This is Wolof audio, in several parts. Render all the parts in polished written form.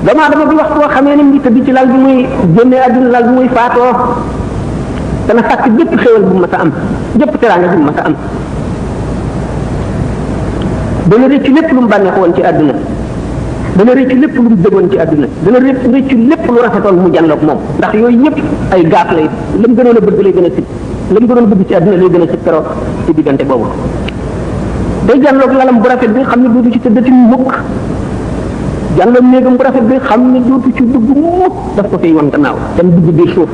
doomu aadama bi waxtu boo xamee ni mu ngi tëdd ci lal bi muy génnee àdduna lal bi muy faatoo dana fàtte bépp xéwal bu mu mës a am bépp teraanga bu mu mës a am dana rëcc lépp lu mu bànneexu woon ci àdduna dana rëcc lépp lu mu bëggoon ci àdduna dana rëcc lépp lu rafetoon mu jànloog moom ndax yooyu yëpp ay gaaf lay la mu gënoon a bëgg lay gën a sib la mu gënoon a bëgg ci àdduna lay gën a sib keroog ci diggante boobu day jànloog lalam bu rafet bi xam ne dootu ci tëddati mukk jànloog néegam bu rafet bi xam ne dootu ci dugg mukk daf ko fiy wan gannaaw dem dugg biir suuf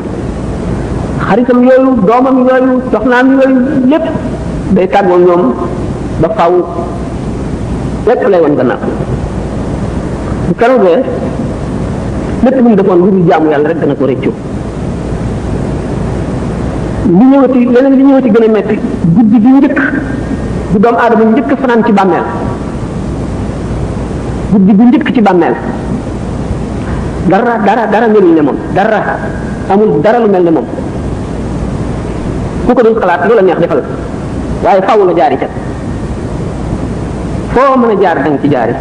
xaritam yooyu doomam yooyu soxnaam yooyu lépp day tàggoo ñoom ba faw lépp lay wan gannaaw bu keroogee lépp lu mu defoon lu dul jaamu yàlla rek dana ko rëccu li ñëwati leneen li ñëwati gën a metti guddi gi njëkk bu doomu aadama njëkk fanaan ci bàmmeel guddi gu njëkk ci bàmmeel dara melul ne moom dara amul dara lu mel ne moom ku ko doon xalaat lu la neex defal waaye faaw la jaari ca foo mën a jaar danga ci jaari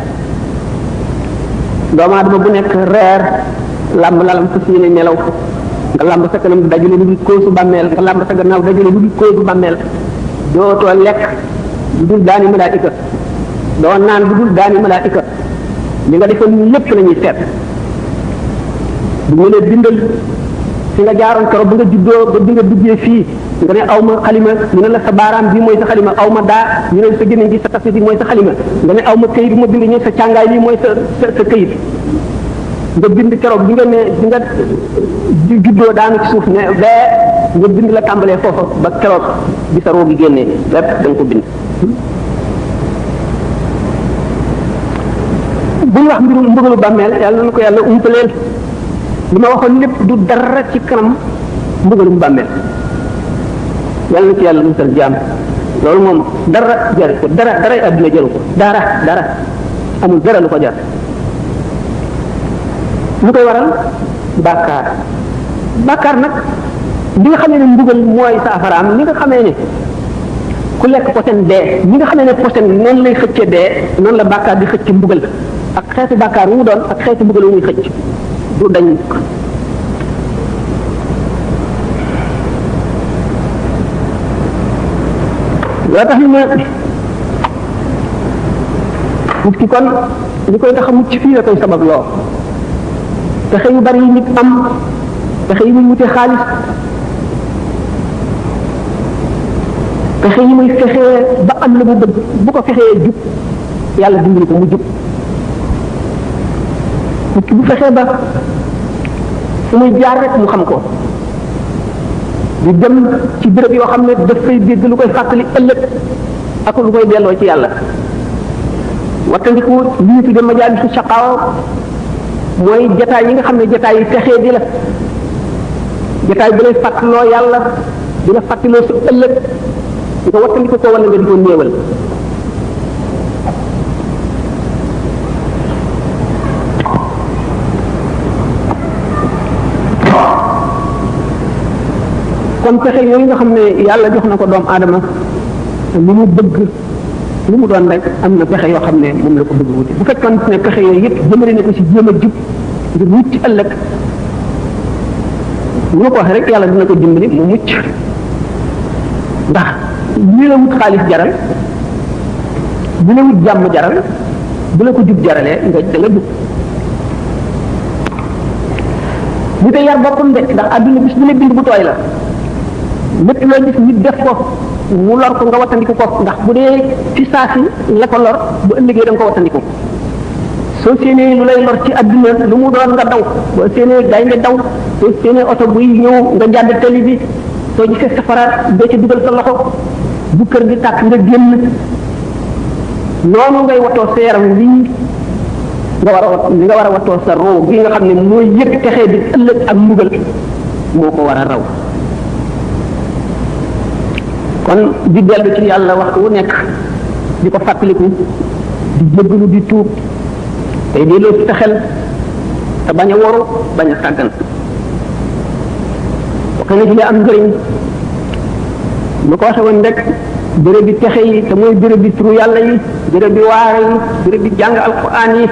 doomu aadama bu nekk reer làmb lalam fas yéene nelaw nga làmb sa kanam dajale lu dul koosu bàmmeel nga làmb sa gannaaw dajale lu dul koosu bàmmeel dootoo lekk lu dul daani malaayika doo naan lu dul daani malaayika li nga defoon ñu lépp la ñuy seet bu ñu lee bindal fi nga jaaroon keroog ba nga juddoo ba bi nga duggee fii nga ne aw ma xalima ñu ne la sa baaraam bi mooy sa xalima aw ma daa ñu ne sa gémmiñ gi sa tafsir bi mooy sa xalima nga ne aw ma këyit bu ma bind ñu sa càngaay lii mooy sa këyit nga bind keroog bi nga ne bi nga juddoo daanu ci suuf ne bee nga bind la tàmbalee foofa ba keroog bi sa roogi génnee lépp da nga ko bind bu ñu wax mbirum mbugalu bàmmeel yàlla na ko yàlla umpaleel li ma waxoon lépp du dara ci kanam mbugalum bàmmeel yàlla na ci yàlla musal jaam loolu moom dara jar ko dara àdduna jaru ko dara amul dara lu ko jar lu koy waral bàkkaar nag li nga xamee ne mbugal mooy saafaraam li nga xamee ne ku lekk posen dee li nga xamee ne posen noonu lay xëcce dee noonu la bàkkaar di xëcc mbugal ak xeetu bàkkaar wu mu doon ak xeetu mbugal wu muy xëcc du dañ loo tax ñu ne nit ki kon li koy tax a mucc fii la koy sabab loo pexe yu bari yi nit am pexe yi muy wute xaalis pexe yi muy fexee ba am la mu bëgg bu ko fexee jub yàlla dimbali ko mu jub nit ki bu fexee ba fu muy jaar rek mu xam ko di dem ci béréb yoo xam ne dafay dégg lu koy fàttali ëllëg ak lu koy delloo ci yàlla wattandiku li ñu tudde majaalisu shaqaawa mooy jataay yi nga xam ne jataay yi texee di la jataay bi lay fàttaloo yàlla di la fàttaloo sa ëllëg nga wattandiku ko wala nga di ko néewal kon pexe yooyu nga xam ne yàlla jox na ko doomu aadama lu mu bëgg lu mu doon rek am na pexe yoo xam ne moom la ko bëgg wuti bu fekkoon ne pexe yooyu yëpp jëmale na ko si jéem a jub ngir mucc ëllëg bu ma ko waxee rek yàlla dina ko dimbali mu mucc ndax lii la wut xaalis jaral bu la wut jàmm jaral bu la ko jub jaralee nga da nga jub bu dee yar boppam de ndax àdduna bis bu ne bind bu tooy la lépp loo gis nit def ko mu lor ko nga wattandiku ko ndax bu dee ci saasi la ko lor bu ëllëgee da nga ko wattandiku soo séenee lu lay lor ci àdduna lu mu doon nga daw boo séenee gaynde daw soo séenee oto buy ñëw nga jàdd tali bi soo gisee safara doo ca dugal sa loxo bu kër gi tàkk nga génn noonu ngay watoo sa yaram lii nga war a watoo sa roo gi nga xam ne mooy yëg texee bi ëllëg ak mbugal moo ko war a raw kon di dellu ci yàlla waxtu wu nekk di ko fàttaliku di jéggalu di tuub tey delloo ci sa xel te bañ a waru bañ a sàggan wax na ci li am njëriñ lu ko waxe woon rek béréb bi texe yi te mooy béréb bi turu yàlla yi béréb bi waare yi béréb bi jàng alquran yi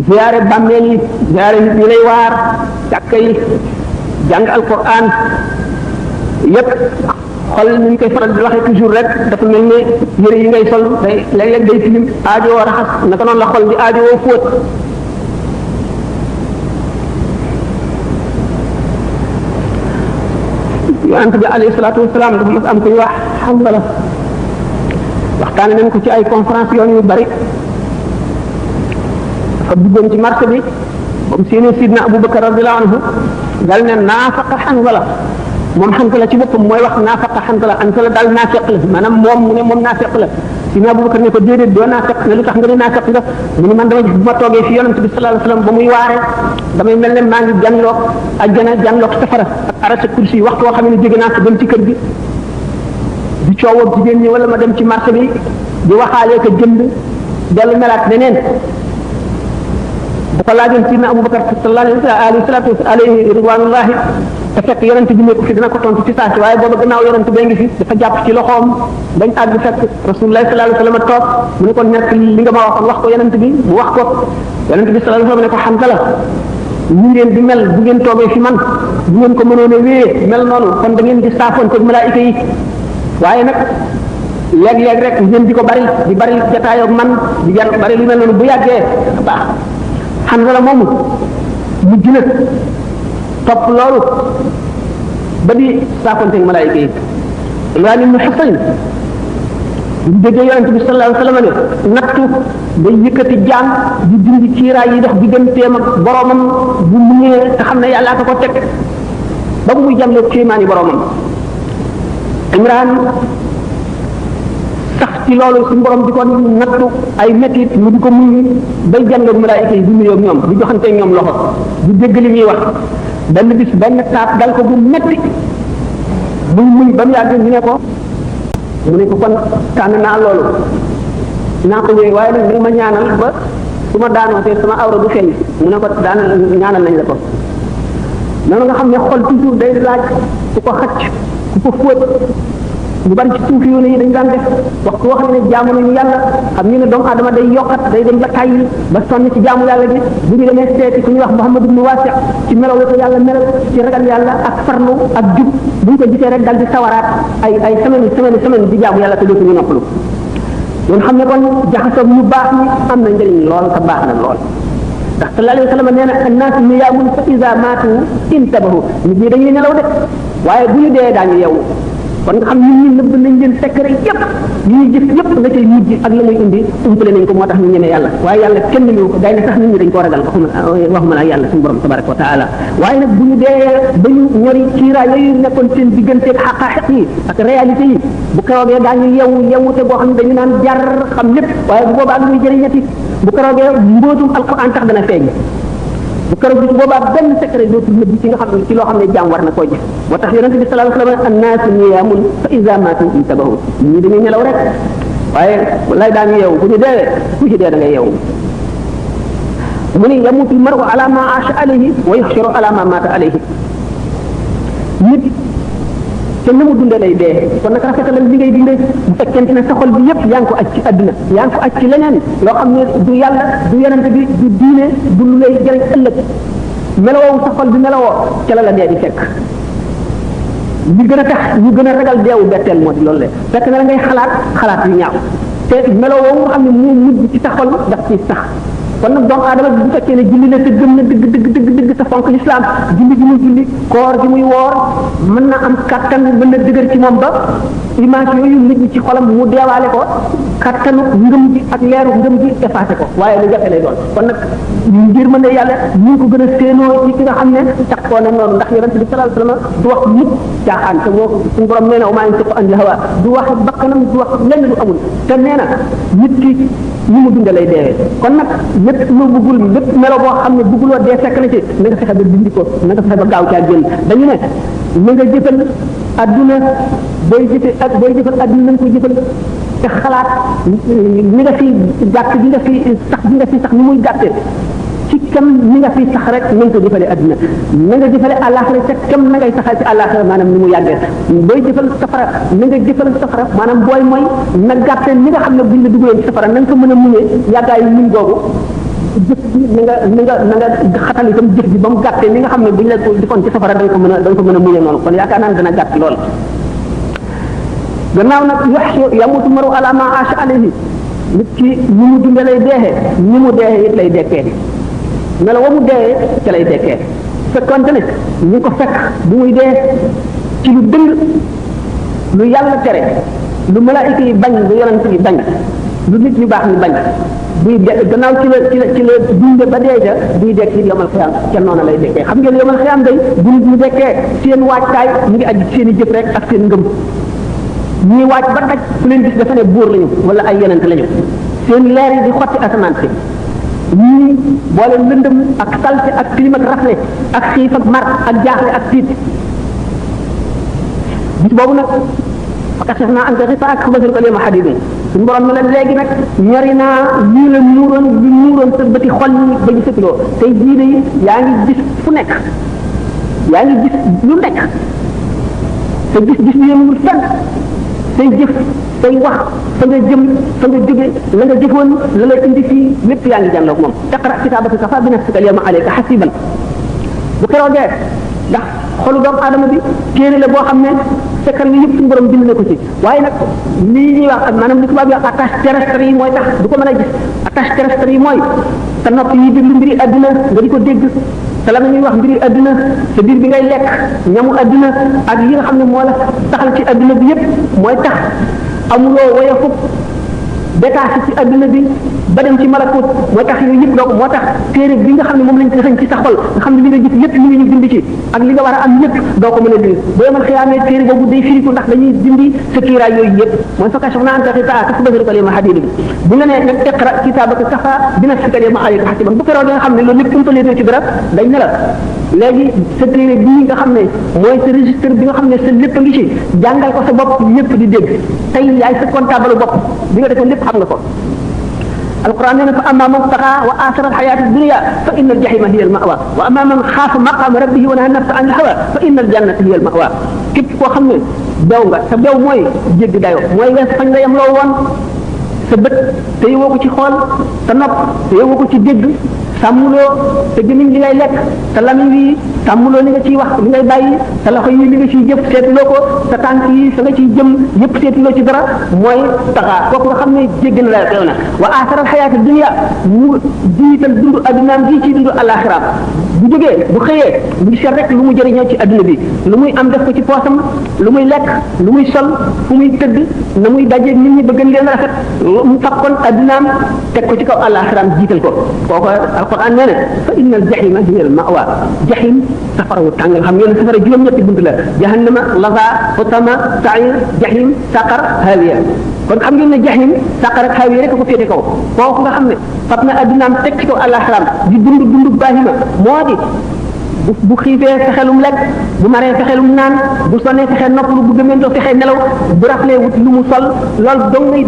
ziyaare bàmmeel yi ziyaare nit ñi lay waar jàkka yi jàng alquran yépp xol ni ñu koy faral di waxee toujours rek dafa mel ne yëre yi ngay sol day léeg-léeg day tilim aajowoo raxas naka noonu la xol di aajowoo fóot yonent bi alayhi salaatu wasalaam dafa mas am ku ñu wax Hanzala waxtaane nañ ko ci ay conférence yoon yu bari dafa duggoon ci marché bi ba mu séenee sidna Abubakar radiyallahu anhu dal ne naafaqa Hanzala moom Hanzala ci boppam mooy wax naafaqa Hanzala daal naafeq la maanaam moom mu ne moom naafeq la sidna Abubakar ne ko déedéet doo naafeq ne lu tax nga ne naafeq nga mu ne man dama bu ma toogee fi yonent bi sallallahu alayhi wasallam ba muy waare damay mel ne maa ngi janloog ajjana janloog safara ak arasa kursi waxtu woo xam ne jóge naa ko dem ci kër gi di coowoo jigéen ñi wala ma dem ci marché bi di waxaalee ko jënd dellu melaat neneen bu ko laajoon sidna Abubakar sallallahu alayhi ridwanullahi te fekk yonent bi nekk fi dina ko tontu ci saasi waaye booba gannaaw yonent bee ngi fi dafa jàpp ci loxoom bañ àgg fekk rasulullah sallallahu alayhi wasallam toog mu ne ko nekk li nga ma waxoon wax ko yonent bi mu wax ko yonent bi sallallahu alayhi wasallam ne ko Hanzala ñu ngeen di mel bu ngeen toogee fi man bu ngeen ko mënoon a wéyee mel noonu kon da ngeen di saafoonteeg malaayika yi waaye nag léeg-léeg rek ngeen di ko bari jataayoo man di bari lu mel noonu bu yàggee baax Hanzala moomu mujj na topp loolu ba di saafonteeg malaayika yi Imraan ibn Husayn bu déggee yonent bi sallallahu alayhi wasallam ne nattu day yëkkati jaan di dindi kiiraay yi dox digganteem ak boromam bu muñee te xam ne yàllaa ko teg ba bu muy jàmlee kéemaan yi boromam Imraan sax ci loolu suñu borom di ko nattu ay métit mu di ko muñ bay jànloog malaayika yi di nuyoog ñoom di joxanteeg ñoom loxo di dégg li ñuy wax benn bis benn taat dal ko bu metti muy muñ ba mu yàgg ñu ne ko mu ne ko kon tànn naa loolu naa ko ñëwee waaye nag ma ñaanal ba su ma daanootee sama awra du feeñ mu ne ko daan ñaanal nañ la ko noonu nga xam ne xol toujours day laaj ku ko xacc ku ko fóot ñu bari ci suufi yoon yi dañ daan def waxtu wax ne jaamu nañu yàlla xam ñu ne doomu aadama day yokkat day dem ba tàyyi ba sonn ci jaamu yàlla bi bu ñu demee seeti ku ñuy wax Muhammad ibn Wasi' ci melaw la ko yàlla melal ci ragal yàlla ak farlu ak jub bu ñu ko gisee rek dal di sawaraat ay semaine di jaamu yàlla te dootuñu noppalu ñun xam ne kon jaxasoo ñu baax ñi am na njëriñ lool te baax na lool ndax sallallahu alayhi wa sallam nee na annaasu niyaamun fa iza maatu intabahu nit ñi dañuy nelaw de waaye bu ñu dee daañu yeewu kon nga xam nit ñi nëbb nañ leen secret yépp yi ñuy jëf yépp la cay mujj ak la muy indi umpale nañ ko moo tax ñu ñeme yàlla waaye yàlla kenn ñu ko day ne sax nit ñi dañ koo ragal waxuma la yàlla suñu borom tabaraka wa taala waaye nag bu ñu dee ba ñu ñori kiiraay yooyu nekkoon seen digganteeg xaqaaxiq yi ak réalité yi bu keroogee daañu yewute boo xam ne dañu naan jar xam lépp waaye bu boobaa lu muy jëriñati bu keroogee mbóotum alquran tax dana feeñ bu keroog bi boobaa benn secret dootul nëbb ci nga xam ne ci loo xam ne jaam war na koo jëf moo tax yonente bi sallallahu alayhi wa sallam annaasu niyaamun fa iza maatu intabahu ñii dañuy nelaw rek waaye lay daañu yeewu bu ñu deewee ku ci dee da ngay yeewu mu ni yamutu l-mar'u ala ma aasha alayhi wa yuhsharu ala ma maata alayhi nit te na mu dundee lay dee kon nag rafetalal li ngay dundee bu fekkente ne sa xol bi yépp yaa ngi ko aj ci àdduna yaa ngi ko aj ci leneen loo xam ne du yàlla du yonente bi du diine du lu lay jëriñ ëllëg melowoo sa xol bi melowoo ca la dee di fekk li gën a tax ñu gën a ragal deewu betteel moo di loolu le fekk na la ngay xalaat yu ñaaw te melowoo nga xam ne moo mujj ci sa xol daf ci sax kon nag doomu aadama bi bu fekkee ne julli na te gëm na dëgg sa fonk l'islam julli gi muy julli koor gi muy woor mën na am kattan mën na dëgër ci moom ba image yooyu nit ñi ci xolam mu deewaale ko kattanu ngëm gi ak leeru ngëm gi effacé ko waaye lu jafe lay doon kon nag ngir mën ne yàlla ñu ngi ko gën a séenoo ci ki nga xam ne taxoo na noonu ndax yonent bi sallallahu alayhi wasallam du wax mukk caaxaan te moo suñu borom nee na maa yantiqu anil hawa du wax bakkanam du wax lenn lu amul te nee na nit ki ni mu dundee lay deewee kon nag lépp lu bëggul lépp melo boo xam ne bëgguloo dee fekk na ci na nga fexe ba dindi ko na nga fexe ba gaaw caa génn dañu ne na nga jëfal adduna booy jëfal adduna na nga ko jëfal te xalaat ni nga fi gàtt bi nga fi sax ni muy gàtte ci kam ni nga fi sax rek na nga ko jëfale adduna na nga jëfale àllaaxira te kam na ngay saxal ci àllaaxira maanaam ni mu yàggee booy jëfal safara na nga jëfal safara maanaam booy mooy na gàtte ni nga xam ne buñ la dugalee ci safara na nga ko mën a muñee yàggaayu muñ googu jëf bi na nga xatal itam jëf bi ba mu gàttee ni nga xam ne buñ la ko defoon ci safara da nga ko mën a muñe noonu kon yaakaar naa ne dana gàtt lool gannaaw nag yamutu maru ala ma aasha alayhi nit ki ni mu dunde lay deexee ni mu deexee it lay dekkee melo wa mu deexee ca lay dekkee fekkonte ne ñu ko fekk bu muy dee ci lu dëng lu yàlla tere lu malaayika yi bañ lu yonent yi bañ lu nit ñu baax ñu bañ buy de gannaaw ci la dunde ba dee ja buy dekk it yomal xiyaam ca noona lay dekkee xam ngeen yomal xiyaam day bu nit ñu dekkee seen waajtaay mu ngi aju seen i jëf rek ak seen ngëm ñii waaj ba daj ku leen gis dafa ne buur lañu wala ay yonent lañu seen leer yi di xotti asamaan si ñii boole lëndëm ak salte ak tilim ak rafle ak xiif ak mar ak jaaxle ak tiit bis boobu nag fakasef naa anta xifa ak xabasul ko leema xadidun suñu borom ne la léegi nag ñori naa lii la muuroon sa bëti xol yi ba ñu sëtuloo tey jii de yaa ngi gis fu nekk yaa ngi gis lu nekk sa gis-gis bi yemul fenn say jëf say wax fa nga jëm fa nga jóge la nga jëfoon la la indi fii lépp yaa ngi jànloog moom iqra kitaabaka kafaa bi nafsika al-yawma alayka hasiban bu keroogee ndax xolu doomu aadama bi téere la boo xam ne sekkar yi yëpp suñu borom bind na ko ci waaye nag lii ñuy wax ak maanaam li tubaab yi wax attache terrestre yi mooy tax du ko mën a gis attache terrestre yi mooy sa nopp yi déglu mbiri adduna nga di ko dégg te la ñuy wax mbiri adduna sa biir bi ngay lekk ñamu adduna ak yi nga xam ne moo la taxal ci adduna bi yëpp mooy tax amuloo woyofu détaché ci adduna bi ba dem ci malakut mooy tax yooyu yëpp doo ko moo tax téere bi nga xam ne moom lañ ko sañ ci sa xol nga xam ne li nga gis lépp li nga ñu dindi ci ak li nga war a am lépp doo ko mën a dindi boo yemal xiyaamee téere boobu day firiku ndax dañuy dindi sa kiiraay yooyu yëpp mooy fa kashafnaa anka xifaa'aka fa basaraka al-yawma hadiid bi bu nga nee nag iqra kitaabaka kafaa bi nafsika al-yawma alayka hasiiban bu keroog nga xam ne loolu lépp umpalee na ci dara dañ ne la léegi sa téere bii nga xam ne mooy sa registre bi nga xam ne sa lépp a ngi ci jàngal ko sa bopp ñëpp di dégg tey yaay sa comptable bopp bi nga defoon lépp xam nga ko القرآن يقول فأما من طغى وآثر الحياة الدنيا فإن الجحيم هي المأوى وأما من خاف مقام ربه ونهى النفس عن الهوى فإن الجنة هي المأوى képp koo xam ne daw nga sa daw mooy jéggi dayoo mooy wees fañ la yem loo woon sa bët te yowoo ko ci xool sa nopp te yowoo ko ci dégg sàmmuloo te gëmiñ li ngay lekk te lamiñ wi sàmmuloo li nga ciy wax li ngay bàyyi sa loxo yi li nga ciy jëf seetuloo ko sa tànk yi sa nga ciy jëm yëpp seetuloo ci dara mooy taxaa kooku nga xam ne jéggi na la xew na wa aasaral xayaati dunya mu jiital dundu addunaam ji ci dundu alaxiraam bu jógee bu xëyee mu ngi seet rek lu mu jëriñoo ci adduna bi lu muy am def ko ci poosam lu muy lekk lu muy sol fu muy tëdd na muy daje nit ñi bëgg leen rafet mu fakkoon addunaam teg ko ci kaw alaxiraam jiital ko kooku alquran nee na fa innal jahima hiya al mawa jahim safara wu tàng xam ngeen safara juróom-ñetti bunt la jahannama laza hutama sair jahim saqar hawiya kon xam ngeen ne jahim saqar ak hawiya rek ko féete kaw kooku nga xam ne fab na addunaam teg ci kaw alaxiraam di dund baahima moo di bu xiifee fexelum lekk bu maree fexelum naan bu sonnee fexe noppalu bu gëmentoo fexe nelaw bu raflee wut lu mu sol loolu dong ngay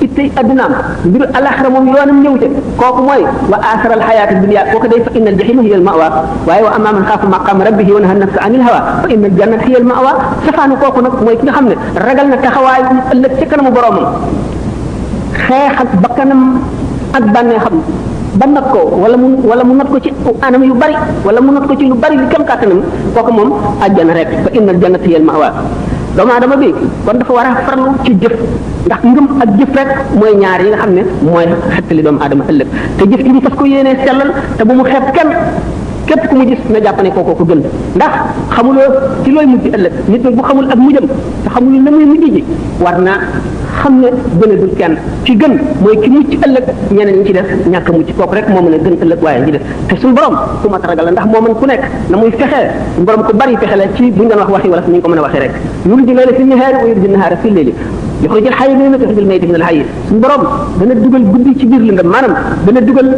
ittey addunaam mbiru alaxira moom yoonam ñëw ca kooku mooy wa aasaral xayaati dunya kooku day fa innal jahima hiya al mawa waaye wa amma man xaafa maqaama rabbihi wa naha nafsa anil hawa fa innal jannata hiya al mawa safaanu kooku nag mooy ki nga xam ne ragal na taxawaay ëllëg ca kanamu boroomam xeex ak bakkanam ak bànneexam ba not ko wala mu not ko ci anam yu bari wala mu not ko ci lu bari li kam kàttanam kooku moom àjjana rek fa innal jannata hiya al ma'wa doomu aadama bi kon dafa war a farlu ci jëf ndax ngëm ak jëf rek mooy ñaar yi nga xam ne mooy xettali doomu aadama ëllëg te jëf gi ñu fas ko yéenee sellal te bu mu xeeb kenn képp ku mu gis na jàpp ne kookoo ko gën ndax xamuloo ci looy mujj ëllëg nit nag bu xamul ak mujjam te xamul na muy mujj ji war naa xam ne gën a dul kenn ci gën mooy ki mucc ëllëg ñeneen ñi ci def ñàkk a mucc kooku rek moo mën a gën ëllëg waaye ñi ci def te suñu borom ku mat ragal la ndax moo mën ku nekk na muy fexee suñu borom ku bari fexe la ci buñ doon wax waxi wala ni ñu ko mën a waxee rek yuliju layla fi nahaari wa yuliju nahaara fi layli yuxrijul hayya minal mayyiti wa yuxrijul mayyita minal hayyi suñu borom dana dugal guddi ci biir lëndëm maanaam dana dugal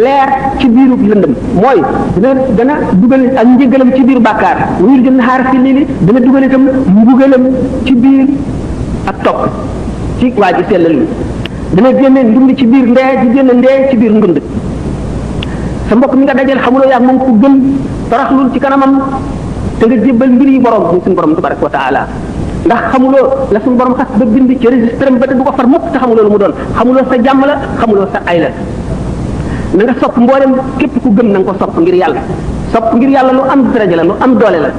leer ci biiru lëndëm mooy dana dugal ak njëgalam ci biir bàkkaar wa yuliju nahaara fi layli dana dugal itam mbugalam ci biir ak topp ci waa ji sellal yi dana génne ndund ci biir ndee di génne ndee ci biir ndund sa mbokk mi nga dajal xamuloo yaa moom ku gën toroxlul ci kanamam te nga jébbal mbir yi borom ñu suñu borom tabaraka wa taala ndax xamuloo la suñu borom xas ba bind ci registre ba te du ko far mukk te xamuloo lu mu doon xamuloo sa jàmm la xamuloo sa ay la na nga sopp mboolem képp ku gëm na nga ko sopp ngir yàlla sopp ngir yàlla lu am daraja la lu am doole la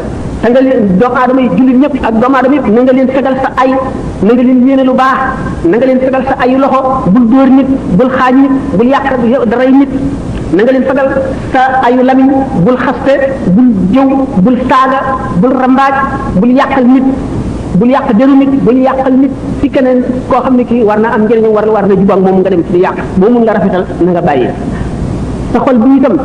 te nga leen doomu aadama yi jullit ñëpp ak doomu aadama yëpp na nga leen fegal sa ay na nga leen yéene lu baax na nga leen fegal sa ayu loxo bul dóor nit bul xaaj nit bul yàq daray nit na nga leen fegal sa ayu lamiñ bul xaste bul jëw bul saaga bul rambaaj bul yàqal nit bul yàq deru nit bul yàqal nit ci keneen koo xam ne kii war na am njëriñam war na jubak moom nga dem ci di yàq boo mun la rafetal na nga bàyyi sa xol bi itam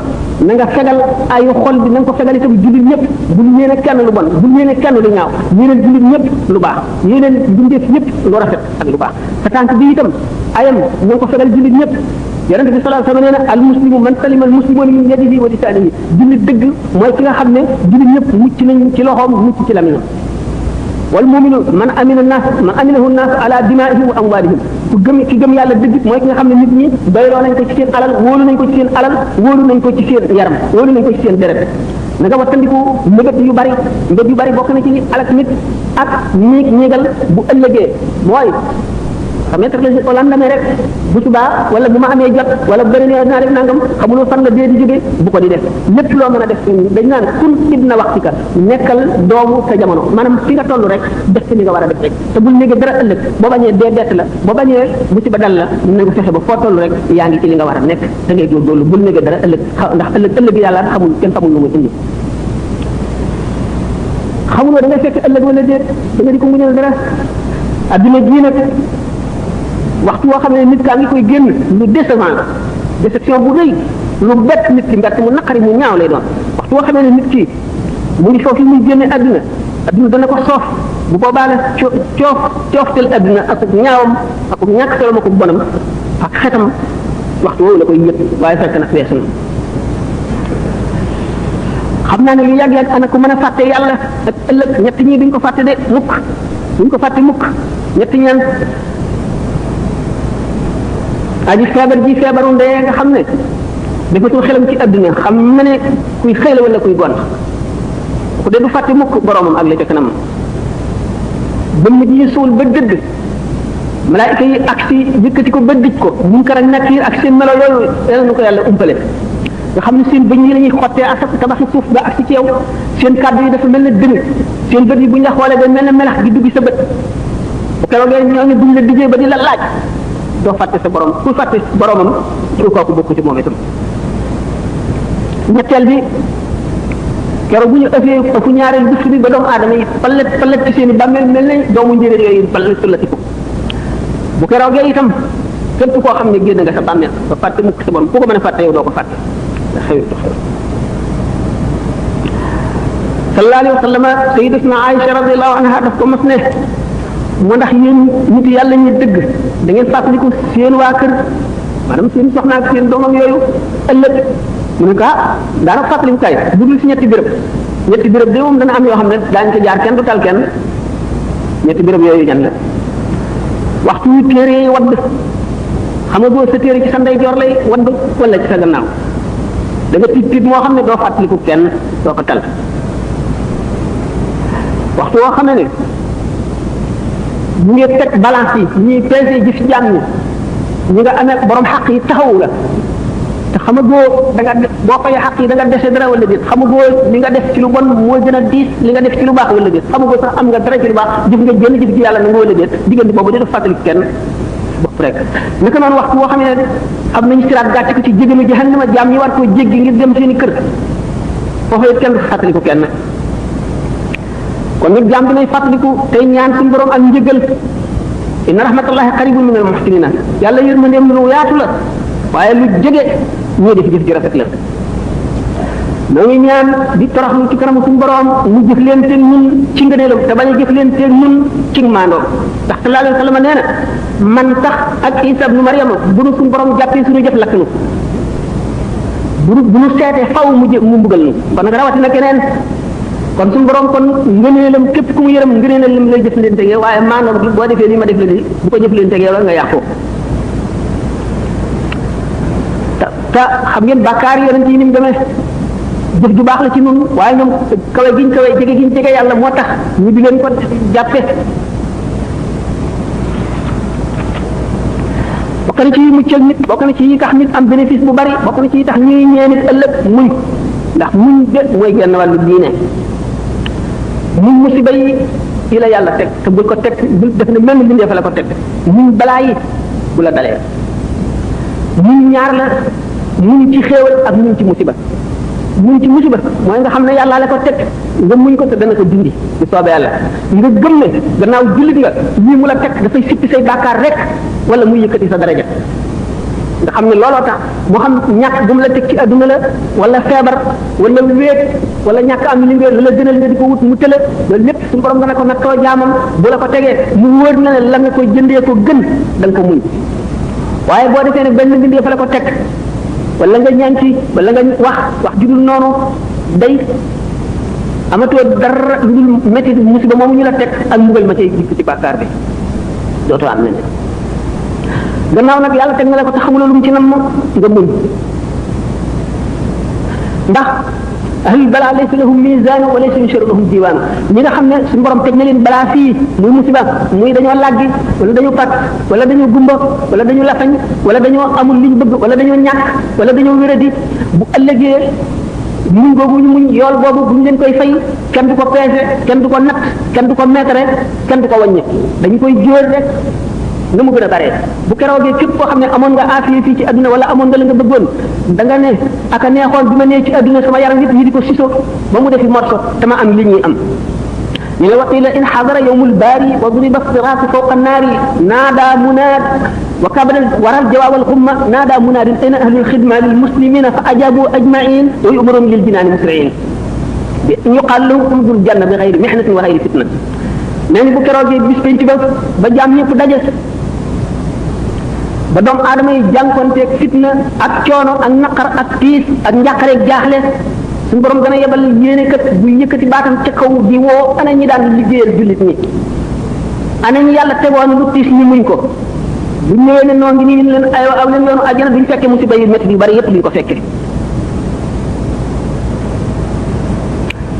na nga fegal ayu xol bi na nga ko fegal itam jullit ñëpp bul yéene kenn lu bon bul yéene kenn lu ñaaw yéeneen jullit ñëpp lu baax yéeneen bindeef ñëpp lu rafet ak lu baax sa tànk bi itam ayam na nga ko fegal jullit ñëpp yonente bi sallallahu alayhi wa sallam nee na al muslimu man salima al muslimuna min yadihi wa lisanihi jullit dëgg mooy ki nga xam ne jullit ñëpp mucc nañ ci loxoom mucc ci lamiñam wal mu'minu man amina nas man aminahu nas ala dimaihim wa amwalihim ku gëm ki gëm yàlla dëgg mooy ki nga xam ne nit ñi doyloo nañ ko ci seen alal wóolu nañ ko ci seen alal wóolu nañ ko ci seen yaram wóolu nañ ko ci seen deret na nga wattandiku mbëgët yu bari bokk na ci alak nit ak ñéegal bu ëllëgee mooy mettre la au lendemain rek bu subaa wala bu ma amee jot wala bu beneen dinaa def nangam xamuloo fan la dee di jóge bu ko di def lépp loo mën a def dañ naan kun ibna waxtika nekkal doomu sa jamono maanaam fi nga toll rek def ci li nga war a def rek te bul néegee dara ëllëg boo bañee dee bett la boo bañee musiba dal la na nga fexe ba foo toll rek yaa ngi ci li nga war a nekk da ngay góorgóorlu bul néegee dara ëllëg ndax ëllëg yàlla xamul kenn xamul lu muy indi xamuloo da ngay fekk ëllëg wala déet da nga di ko muñal dara adduna jii nag waxtu woo xam ne nit kaa ngi koy génn lu décevant la déception bu rëy lu bett nit ki mbett mu naqari mu ñaaw lay doon waxtu woo xam ne nit ki mu ngi foofu muy génne adduna dana ko soof bu boobaa la cooftel adduna ak ñaawam ak ñàkk solo ak bonam ak xetam waxtu woowu la koy yëg waaye fekk na weesu na xam naa ne lu yàgg-yàgg ana ko mën a fàtte yàlla ak ëllëg ñett ñii duñ ko fàtte de mukk duñ ko fàtte mukk ñett ñaan aji feebar ji feebaru ndee nga xam ne defatul xelam ci adduna xam na ne kuy xëy la wala kuy gont ku dee du fàtte mukk boromam ak la ca kanam ba mu ji suul ba dëdd malaayika yi ak si yëkkati ko ba dëj ko Munkar ak Nakiir ak seen melo yooyu yal na ko yàlla umpale nga xam ne seen bëñ yi la ñuy xottee ak tabaxi suuf ba ak si ci yow seen kàddu yi dafa mel ne dëng seen bët yi bu ñu la xoolee day mel ne melax di dugg sa bët bu keroogee ñooñu buñ la dijee ba di la laaj doo fàtte sa borom ku fàtte boromam su kooku bokku ci moom itam ñetteel bi keroog bu ñu ëfu ñaareel bés bi ba doomu aadama yi palet ci seen i bàmmeel mel ne doomu njëriñ yooyu palet sulatiku bu keroogee itam képp koo xam ne génn nga sa bàmmeel ba fàtte mukk sa borom ku ko mën a fàtte yow doo ko fàtte xew sallallahu alayhi wa sallam sayyidatuna Aïcha radiyallahu anha daf ko mas ne moo ndax yéen nit yàlla ñi dëgg da ngeen fàttaliku seen waa kër maanaam seen soxna ak seen doomam yooyu ëllëg mu ne ko daanaka fàttaliku kay bu dul si ñetti béréb de moom dana am yoo xam ne daañu ko jaar kenn du tal kenn ñetti béréb yooyu ñan la waxtu yu téere yi wadd xam nga boo sa téere ci sa ndeyjoor lay wadd wala ci sa gannaaw da nga tiit moo xam ne doo fàttaliku kenn doo ko tal waxtu woo xam ne ñu ngi teg balance yi ñuy peese jëf jaam ñi nga amee borom xaq yi taxawu la te xamagoo da nga boo fay xaq yi da nga dese dara wala déet xamagoo li nga def ci lu bon mooy gën a diis li nga def ci lu baax wala déet xamagoo sax am nga dara ci lu baax jëf nga jënd jëf ci yàlla na nga wala déet diggante boobu dina fàttali kenn bopp rek naka noonu waxtu boo xam ne am nañu siraat gàcce ko ci jégalu jahannama jaam ñi war koo jéggi ngir dem seeni kër foofu it kenn du fàttaliku kenn kon nag jaam bi nay fàttaliku tey ñaan suñu borom ak njëgal inna rahmatullahi qaribun minal muhsinina yàlla yërmandeem lu yaatu la waaye lu jege ñoo def jëf ji rafet la noo ngi ñaan di toroxlu ci kanamu suñu borom mu jëf leen te ñun ci ngëneelam te bañ a jëf leen te ñun ci maandoom ndax sallallahu alayhi wa sallam nee na man tax ak Isa ibnu Maryama bu nu suñu borom jàppee suñu jëf lakk nu bu nu seetee faw mu mbugal nu kon nag rawatina keneen kon suñu borom kon ngëneelam képp ku mu yërëm ngëneelam lay jëf leen tegee waaye maandoom gi boo defee nii ma def la nii bu ko jëf leen tegee nga yàqu te xam ngeen bàkkaar yonent yi ni mu demee jëf ju baax la ci nun waaye ñoom kawe giñ kawe jege giñ jege yàlla moo tax ñu di leen ko jàppe na ci yi muccal nit bokk na ci yi tax nit am bénéfice bu bari bokk na ci yi tax ñuy ñee nit ëllëg muñ ndax muñ de mooy genn wàllu diine muñ musiba yi la yàlla teg te bul ko teg bul def ne mel ni bindee fa la ko teg muñ balaa yi bu la dalee muñ ñaar la muñ ci xéewal ak muñ ci musiba muñ ci musiba mooy nga xam ne yàlla la ko teg nga muñ ko te dana ko dindi ci soobee yàlla nga gëm ne gannaaw jullit nga lii mu la teg dafay sippi say bàkkaar rek wala muy yëkkati sa daraja nga xam ne looloo tax moo xam ñàkk bu mu la teg ci adduna la wala feebar wala wéet wala ñàkk am li nga la gënal nga di ko wut mu tëla loolu lépp suñu borom dana ko nattoo jaamam bu la ko tegee mu wóor na ne la nga koy jëndee ko gën da nga ko muñ waaye boo defee ne benn bindee fa la ko teg wala nga ñaan ci wala nga wax ju dul noonu day amatoo dara lu dul métti musiba moomu ñu la teg ak mbugal ma cay jikk ci bàkkaar bi dootoo am nañ gannaaw nag yàlla teg na la ko te xamuloo lu mu ci nam nga muñ ndax ahlul balaa laysa lahum miisaan wa laysa yusharu lahum diiwaan ñi nga xam ne suñu borom teg na leen balaa fii muy musiba muy dañoo làggi wala dañoo pat wala dañoo gumba wala dañoo lafañ wala dañoo amul liñ bëgg wala dañoo ñàkk wala dañoo wéradi bu ëllëgee muñ boobu ñu muñ yool boobu bu ñu leen koy fay kenn du ko peese kenn du ko natt kenn du ko meetare kenn du ko wàññi dañu koy jóor rek na mu gën a bare bu keroogee képp koo xam ne amoon nga aafiya fii ci adduna wala amoon nga la nga bëggoon da nga ne aka neexoon bi ma nee ci adduna sama yaram yëpp ñi di ko siso ba mu defi morso te ma am li ñuy am ñu ne waqila in xadara yawmul baari wa duriba siraatu fawqa naari naada munaad wa kabara waral jawaabal xumma naada munaadin ayna ahlul xidma lil muslimina fa ajabu ajmain wa yumarum lil jinaani musriin bi yuqaal lahum udul janna bi xayri mihnatin wa xayri fitna nee ni bu keroogee bis penc ba jaam ñëpp daje ba doomu aadama yi jànkonteeg fitna ak coono ak naqar ak tiis ak njàqareeg jaaxle suñu borom dana yebal yéene kat bu yëkkati baatam ca kaw di woo ana ñi daan liggéeyal jullit ñi ana ñi yàlla tegoon lu tiis ñi muñ ko bu ñëwee ne noo ngi nii leen aywa aw leen yoonu àjjana duñ fekkee musiba yu métti yu bari yépp duñ ko fekkee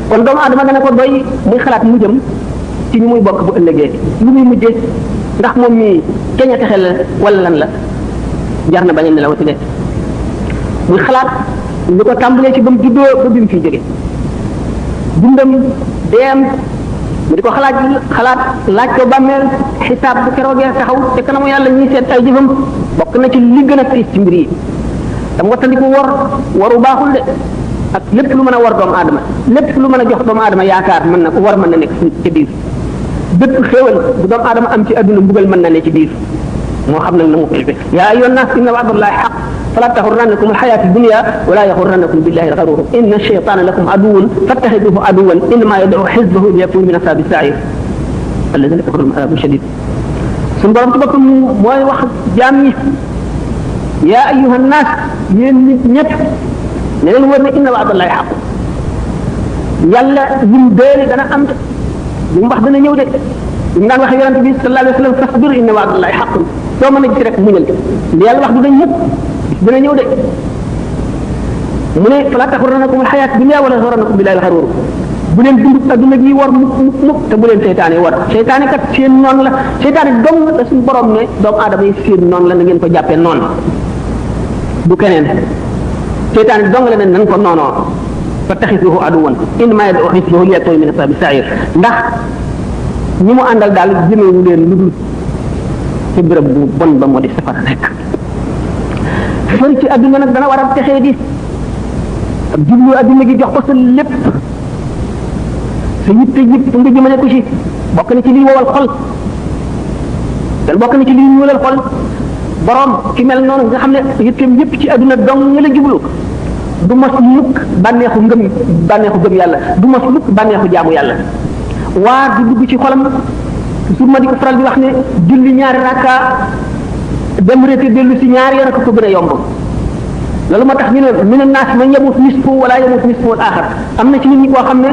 kon doomu aadama dana ko doy muy xalaat mu jëm ci ñu muy bokk bu ëllëgee lu muy mujjee ndax moom mii keña texe la wala lan la jar na bañ a nelawati de muy xalaat lu ko tàmbalee ci ba mu juddoo ba bi mu fiy jóge dundam deem mu di ko xalaat laaj ko bàmmeel xisaab bu keroogee taxaw te kanamu yàlla ñuy seet ay jëfam bokk na ci li gën a tiis ci mbir yi dam wattandiku waru baaxul de ak lépp lu mën a war doomu aadama lépp lu mën a jox doomu aadama yaakaar mën na nekk ci biir bépp xéewal bu doomu aadama am ci adduna mbugal mën na ne ci biir moo xam nag na mu koy yaa ayyuhan naas inna wa'dallahi haqq fala taxurrannakum alxayaatu dunya wala yaxurrannakum billahi alxaruur inna shaytaana lakum aduwwun fattaxiduhu aduwwan innamaa yad'u xizbahu liyakunu min ashaabi sa'iir alladina kafaru lahum adaabun shadiid suñu borom ci boppam mooy wax jaam ñi yaa ayyuhan naas yéen nit ñëpp ne leen wër ne inna wa'dallahi haqq yàlla lim déeli dana am li mu wax dana ñëw de li mu daan wax yonente bi sallallahu alayhi wa sallam fasbir inna wa'dallahi haqqun soo mën a gis rek muñal li yàlla wax du dañ mukk bis dana ñëw de mu ne fala taxurrannakum alxayaat dunya wala yaxurrannakum billahi alxaruur bu leen dund adduna gi war mukk te bu leen seytaane war seytaane kat seen noonu la seytaane dong la suñu borom ne doomu aadama yi seen noonu la na ngeen ko jàppee noonu du keneen seytaane dong la ne nan ko noonoo fattaxisuhu aduwan innamaa yad'u xisbahu liyakunu min ashaabi sa'iir ndax ñi mu àndal daal jëmewu leen lu dul ci béréb bu bon ba moo di safara rek fëri ci adduna nag dana war a texee di ak jublu adduna gi jox ko sa lépp sa yitte yëpp nga jëmale ko ci bokk na ci liy wowal xol dan bokk na ci liy ñuulal xol borom ki mel noonu nga xam ne yitteem yëpp ci adduna dong nga la jublu du mos mukk bànneexu gëm yàlla du mos mukk bànneexu jaamu yàlla waar di dugg ci xolam toujours ma di ko faral di wax ne julli ñaari rakka dem rété dellu si ñaari yoon ko gën a yomb loolu moo tax ñu ne mina naas man yamut nisfu wala yamut nisfu al axar am na ci nit ñi koo xam ne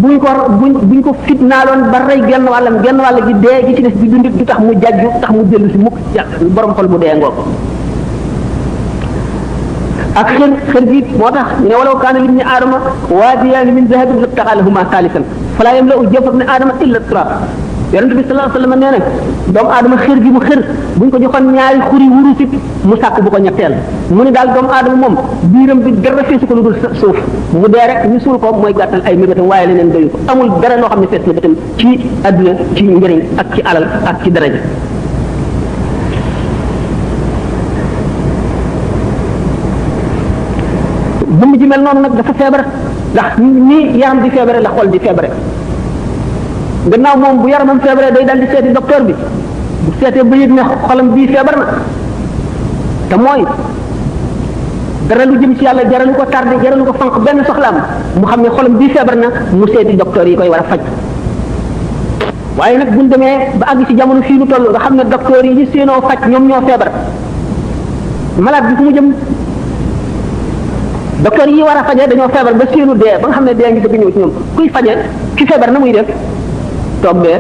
buñ ko fitnaaloon ba rey genn wàll gi dee gi ci des bi dundit du tax mu jajju tax mu dellu si mukk borom xol bu dee ngoo ak xër gi moo tax ñu ne walaw kaana libni aadama waadiyaani min dahabin labtagaa lahumaa saalisan falaa yamla'u jawfa ibni aadama illa turaab yonent bi sallallahu alayhi wasallam nee na doomu aadama xër gi mu xër buñ ko joxoon ñaari xuri wurusit mu sàkk bu ko ñetteel mu ne daal doomu aadama moom biiram bi dara feesu ko lu dul suuf mu dee rek ñu suul ko mooy gàttal ay mébétam waaye leneen doyu ko amul dara loo xam ne fees na bëtam ci adduna ci njëriñ ak ci alal ak ci daraja jëmm ji mel noonu nag dafa feebar ndax ni yaram di feebare la xol di feebare gannaaw moom bu yaramam feebare day dal di seeti docteur bi bu seetee ba yëg ne xolam bii feebar na te mooy dara lu jëm ci yàlla jaralu ko tardé jaralu ko fanq benn soxlaam mu xam ne xolam bii feebar na mu seeti docteur yi koy war a faj waaye nag buñ demee ba àgg ci jamono fii nu toll nga xam ne docteur yi ñu séenoo faj ñoom ñoo feebar malade bi fu mu jëm docteur yi war a faje dañoo feebar ba séenu dee ba nga xam ne dee ngi bëgg ñëw ci ñoom kuy faje ki feebar na muy def toog dee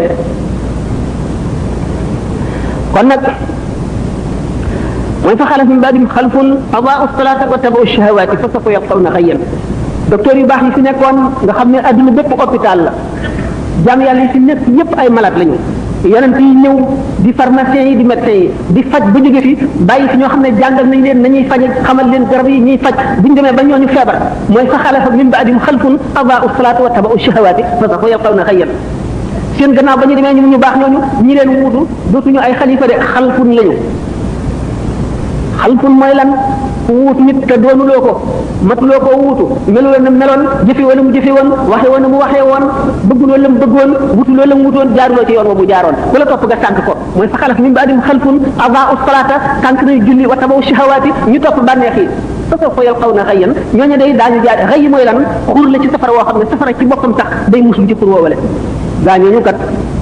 kon nag mooy fa xalaf min ba'dihim xalfun adaa'u salaata wa tabaa'u shahawaati fa sawfa yalqawna ghayyan docteur yu baax yi fi nekkoon nga xam ne adduna bépp hôpital la jaam yàlla yi fi nekk yépp ay malade lañu yonent yi ñëw di pharmaciens yi di médecins yi di faj ba jóge fi bàyyi fi ñoo xam ne jàngal nañ leen nañuy faje xamal leen garab yi ñuy faj buñ demee ba ñooñu feebar mooy fa xalafa min ba'dihim xalfun adaa'u salaata wa tabaa'u shahawaati fa sawfa yalqawna ghayyan seen gannaaw ba ñu demee ñu baax ñooñu ñi leen wuutu dootuñu ay xalifa de xalfun lañu xalfun mooy lan wuutu nit te doonuloo ko matuloo ko wuutu meloo na meloon jëfe wala mu jëfe woon waxe woon mu waxee woon bëgguloo la mu bëggoon wutuloo la mu wutoon jaaruloo ci yoon wa bu jaaroon ku la topp nga tànk ko mooy fa xalaf min ba'dihim xalfun adaa'u salaata tànk nañ julli wa tabaw shahawaati ñu topp bànneex yi fa sawfa yalqawna ghayyan ñooñu day daañu jaar xëy mooy lan xur la ci safara woo xam ne safara ci boppam sax day musul ci xur woowale gaa ñooñu kat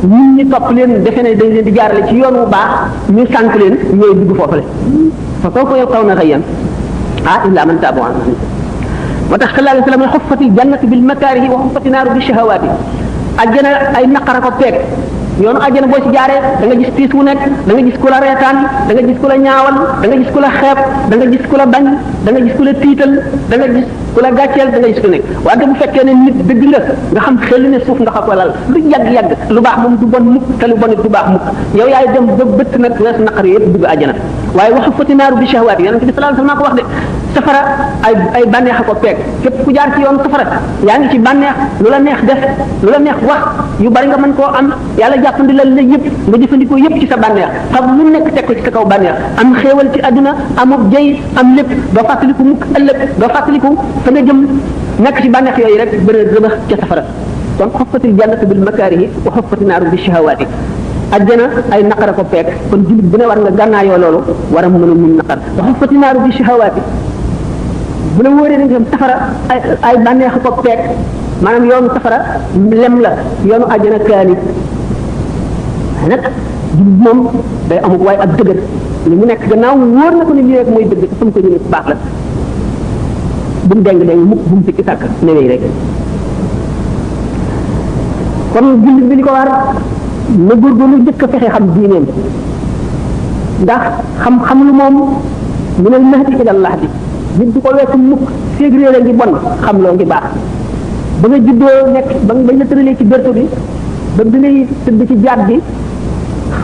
ñun ñi topp leen defe ne dañ leen di jaarale ci yoon wu baax ñu sànk leen ñooy dugg foofale fa sawfa yalqawna ghayyan illa man taaba moo tax sallallahu alayhi wa sallam xuffati jannatu bil makaarihi wa xuffati naaru bi shahawaati ajjana ay naqara ko peeg yoonu ajjana boo ci jaaree da nga gis tiis wu nekk da nga gis ku la reetaan da nga gis ku la ñaawal da nga gis ku la xeeb da nga gis ku la bañ da nga gis ku la tiital da nga gis ku la gàcceel da nga gis ku nekk wante bu fekkee ne nit dëgg nga xam xel ne suuf nga xam ko lal lu yàgg-yàgg lu baax moom du bon mukk te lu bon du baax mukk yow yaay dem ba bëtt nag wees naqar yëpp dugg ajjana waaye waxu fati naaru bi shahwaat yonent bi sallallahu alayhi wasallam ko wax de safara ay bànneex a ko peeg képp ku jaar ci yoon safara yaa ngi ci bànneex lu la neex def lu la neex wax yu bari nga mën koo am yàlla jàppandi la yëpp nga jëfandikoo yëpp ci sa bànneex xam lu nekk teg ko ci sa kaw bànneex am xéewal ci àdduna amub jëy am lépp doo fàttaliku mukk ëllëg doo fàttaliku fa nga jëm nekk ci bànneex yooyu rek bëri rëbax ca safara kon xuffatil jannatu bil makaarihi wa xuffati naaru bi shahawaati ajjana ay naqara ko peeg kon jullit bu ne war nga gànnaayoo loolu war a mën a muñ naqar wa xuffati naaru bi shahawaati bu la wóoree ne tam safara ay bànneex ko peeg maanaam yoonu safara lem la yoonu ajjana kaani nag jullit moom day amul waaye ak dëgër li mu nekk gannaaw wóor na ko ne lii rek mooy dëgg te fa mu ko ñu nekk baax la bu mu deng deng mukk bu mu fikki sàkk newee rek kon jullit bi li ko war na góorgóorlu njëkk a fexe xam diineem ndax xam-xam lu moom min al mahdi ila al lahdi nit du ko weesu mukk féeg réer a ngi bon xam loo ngi baax ba nga juddoo nekk ba bañ la tëralee ci berto bi ba bi ngay tëdd ci jaat bi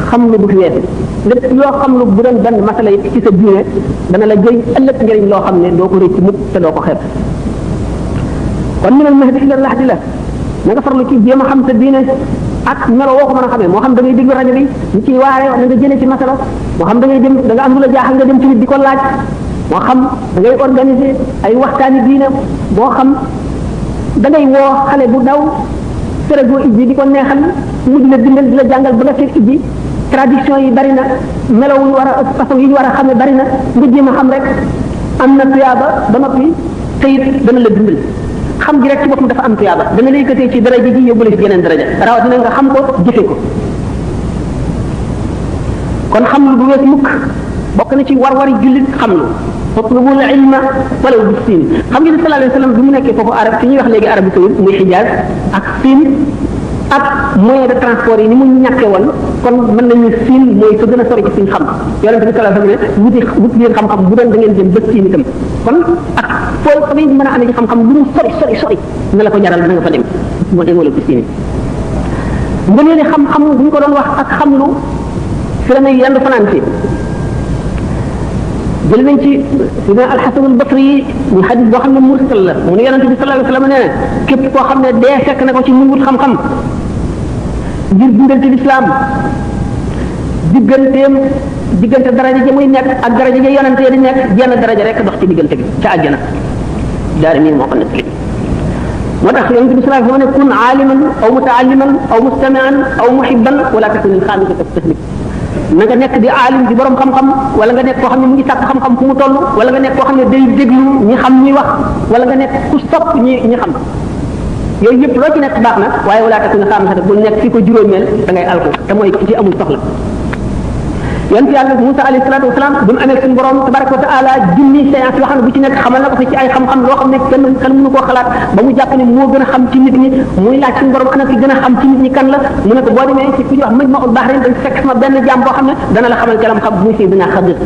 xam lu du fi weesu lépp loo xam lu bu doon benn masala yi ci sa diine dana la jëriñ ëllëg njëriñ loo xam ne doo ko rëcc mukk te doo ko xeeb kon min al mahdi ila al lahdi la na nga farlu ci jéem a xam sa diine ak melo woo ko mën a xamee moo xam da ngay déglu rajo bi ñu ciy waare da nga jëlee ci masala moo xam da ngay dem da nga am lu la jaaxal nga dem ci nit di ko laaj moo xam da ngay organiser ay waxtaani diine moo xam da ngay woo xale bu daw serego ijji di ko neexal mu di la bindal di la jàngal ba nga seet ijji tradition yi bari na melo yu war a façon yi ñu war a xamee bari na nga jéem a xam rek am na tuyaaba ba noppi te it dana la dimbal xam gi rek ci boppam dafa am tuyaaba dana la yëkkatee ci daraja ji yóbbule ci yeneen daraja rawatina nga xam ko jëfe ko kon xam lu du wees mukk bokk na ci war-wari jullit xam lu fatlubul ilma walaw bis siin xam ngeen ne sallallahu alayhi wa sallam bi mu nekkee foofu arab fi ñuy wax léegi Arabie saoudite muy Hijaz ak siin ak moyen de transport yi ni mu ñàkkee woon kon mën nañu siin mooy fa gën a sori ci suñ xam yonente bi sallallahu alayhi wa sallam ne wuti ngeen xam-xam bu doon da ngeen jëm ba siin itam kon ak fooy fa ngeen mën a amee ci xam-xam lu mu sori na la ko jaral na nga fa dem moo dem wala bis siin nga ne xam-xam bu ñu ko doon wax ak xam lu fi la ne yendu fanaan fi jël nañ ci sina al-Hasan al-Basri ñu xadis boo xam ne mursal la mu ne yonent bi sallallahu alayhi wa sallam nee na képp koo xam ne dee fekk na ko ci mu wut xam-xam ngir dundal ci lislaam diggante daraja ja muy nekk ak daraja ja yonent yi di nekk jenn daraja rek dox ci diggante bi ca àjjana daari mii moo ko nekk moo tax yonent bi sallallahu alayhi wa sallam ne kun aaliman aw mutaalliman aw mustamian aw muhibban wala takun al-xaamisata taslim na nga nekk di aalim di borom xam-xam wala nga nekk koo xam ne mu ngi sàkk xam-xam fu mu toll wala nga nekk koo xam ne day déglu ñi xam ñuy wax wala nga nekk ku sopp ñi xam yooyu yëpp loo ci nekk baax na waaye wala takun al-xaamisata bul nekk fi ko juróomeel da ngay alko te mooy ci amul soxla yonent yàlla Musa alayhi salaatu wasalaam bi mu amee suñu borom tabaraka wa taala junni séance yoo xam ne bu ci nekk xamal na ko fi ci ay xam-xam loo xam ne kenn mënu koo xalaat ba mu jàpp ne moo gën a xam ci nit ñi muy laaj suñu borom ana ki gën a xam ci nit ñi kan la mu ne ko boo demee ci ku ñuy wax Majma'ul Bahrayn dañ fekk sama benn jaam boo xam ne dana la xamal kalam xam muy Seydina Xadir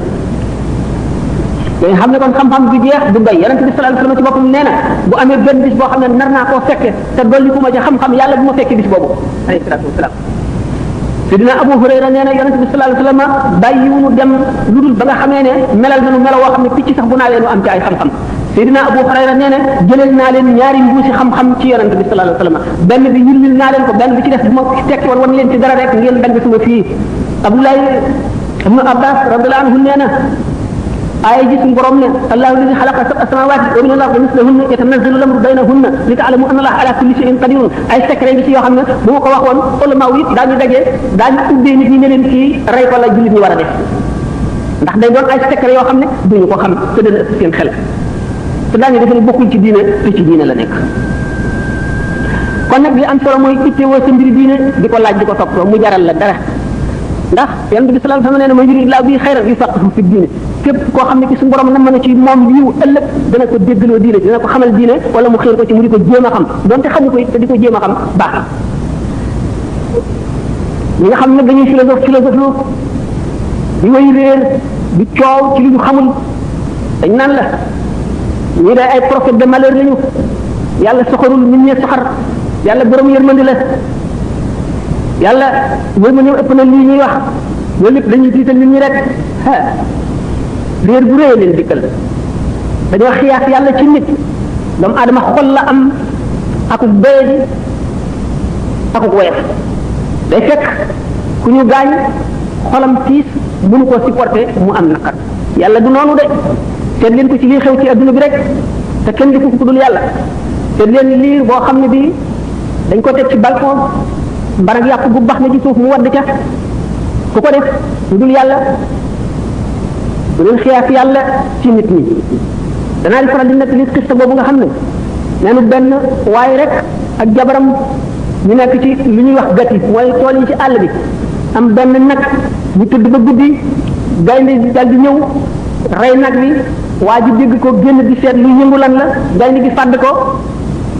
yooyu xam ne kon xam-xam du jeex du bay yonent bi sallallahu alayhi wasallam ci boppam nee na bu amee benn bis boo xam ne nar naa koo fekke te dolli ku ma ca xam-xam yàlla bu ma fekkee bis boobu alayhi salaatu wasalaam Sidina Abu Hurayra nee na yonent bi sallallahu alayhi wasallam bàyyiwunu dem lu dul ba nga xamee ne melal nañu melo woo xam ne picc sax bu naawee nu am ci ay xam-xam Sidina Abu Hurayra nee na jëleel naa leen ñaari mbuusi xam-xam ci yonent bi sallallahu alayhi wasallam benn bi yulwil naa leen ko benn bi ci def bu ma tekki woon wan leen ci dara rek ngeen dagg suma fii Abdullah ibn Abbas radiyallahu anhu nee na aaya ji suñu borom ne allahu alladi xalaqa sab'a samawati wa min al-ardi mislahunna yatanazzalu al-amru baynahunna li ta'lamu anna allaha ala kulli shay'in qadirun ay secret bi ci yoo xam ne bu ma ko waxoon ulama yi daañu dajee daañu ubbee nit ñi ne leen kii rey ko la jullit ñi war a def ndax day doon ay secret yoo xam ne duñu ko xam te dana ëpp seen xel te daañu defe ne bokkul ci diine te ci diine la nekk kon nag li am solo mooy ittewoo sa mbiri diine di ko laaj di ko toppatoo mu jaral la dara ndax yonent bi sallallahu alayhi wasallam nee na man yuridillaahu bihi xayran yufaqihu fi diine képp koo xam ne ci suñu borom nam mën a ci moom yiw ëllëg dana ko déggaloo diine dina ko xamal diine wala mu xéer ko ci mu di ko jéem a xam donte xamu ko it te di ko jéem a xam baax na ñi nga xam ne dañuy philosophe lu di way réer di coow ci li ñu xamul dañ naan la ñii day ay prophète de malheur lañu yàlla soxorul nit ñee soxar yàlla borom yërmandi la yàlla yërmandi ëpp na lii ñuy wax loolu lépp dañuy tiital nit ñi rek réer bu réy leen dikkal dañoo xiyaas yàlla ci nit doomu aadama xol la am akuk béyadi akuk woyof day fekk ku ñu gaañ xolam tiis mënu koo supporter mu am naqar yàlla du noonu de seet leen ko ci lii xew ci adduna bi rek te kenn defu ko dul yàlla seet leen liir boo xam ne bii dañ ko teg ci balcon mbarag yàpp bu baax na ci suuf mu wadd ca ku ko def lu dul yàlla bu leen xiyaas yàlla ci nit ñi danaa di faral di nekk li xista boobu nga xam ne neenu benn waaye rek ak jabaram ñu nekk ci lu ñuy wax gati mooy tool yi ci àll bi am benn nag ñu tëdd ba guddi gaynde dal di ñëw rey nag bi waa ji dégg ko génn di seet lu yëngu lan la gaynde gi fàdd ko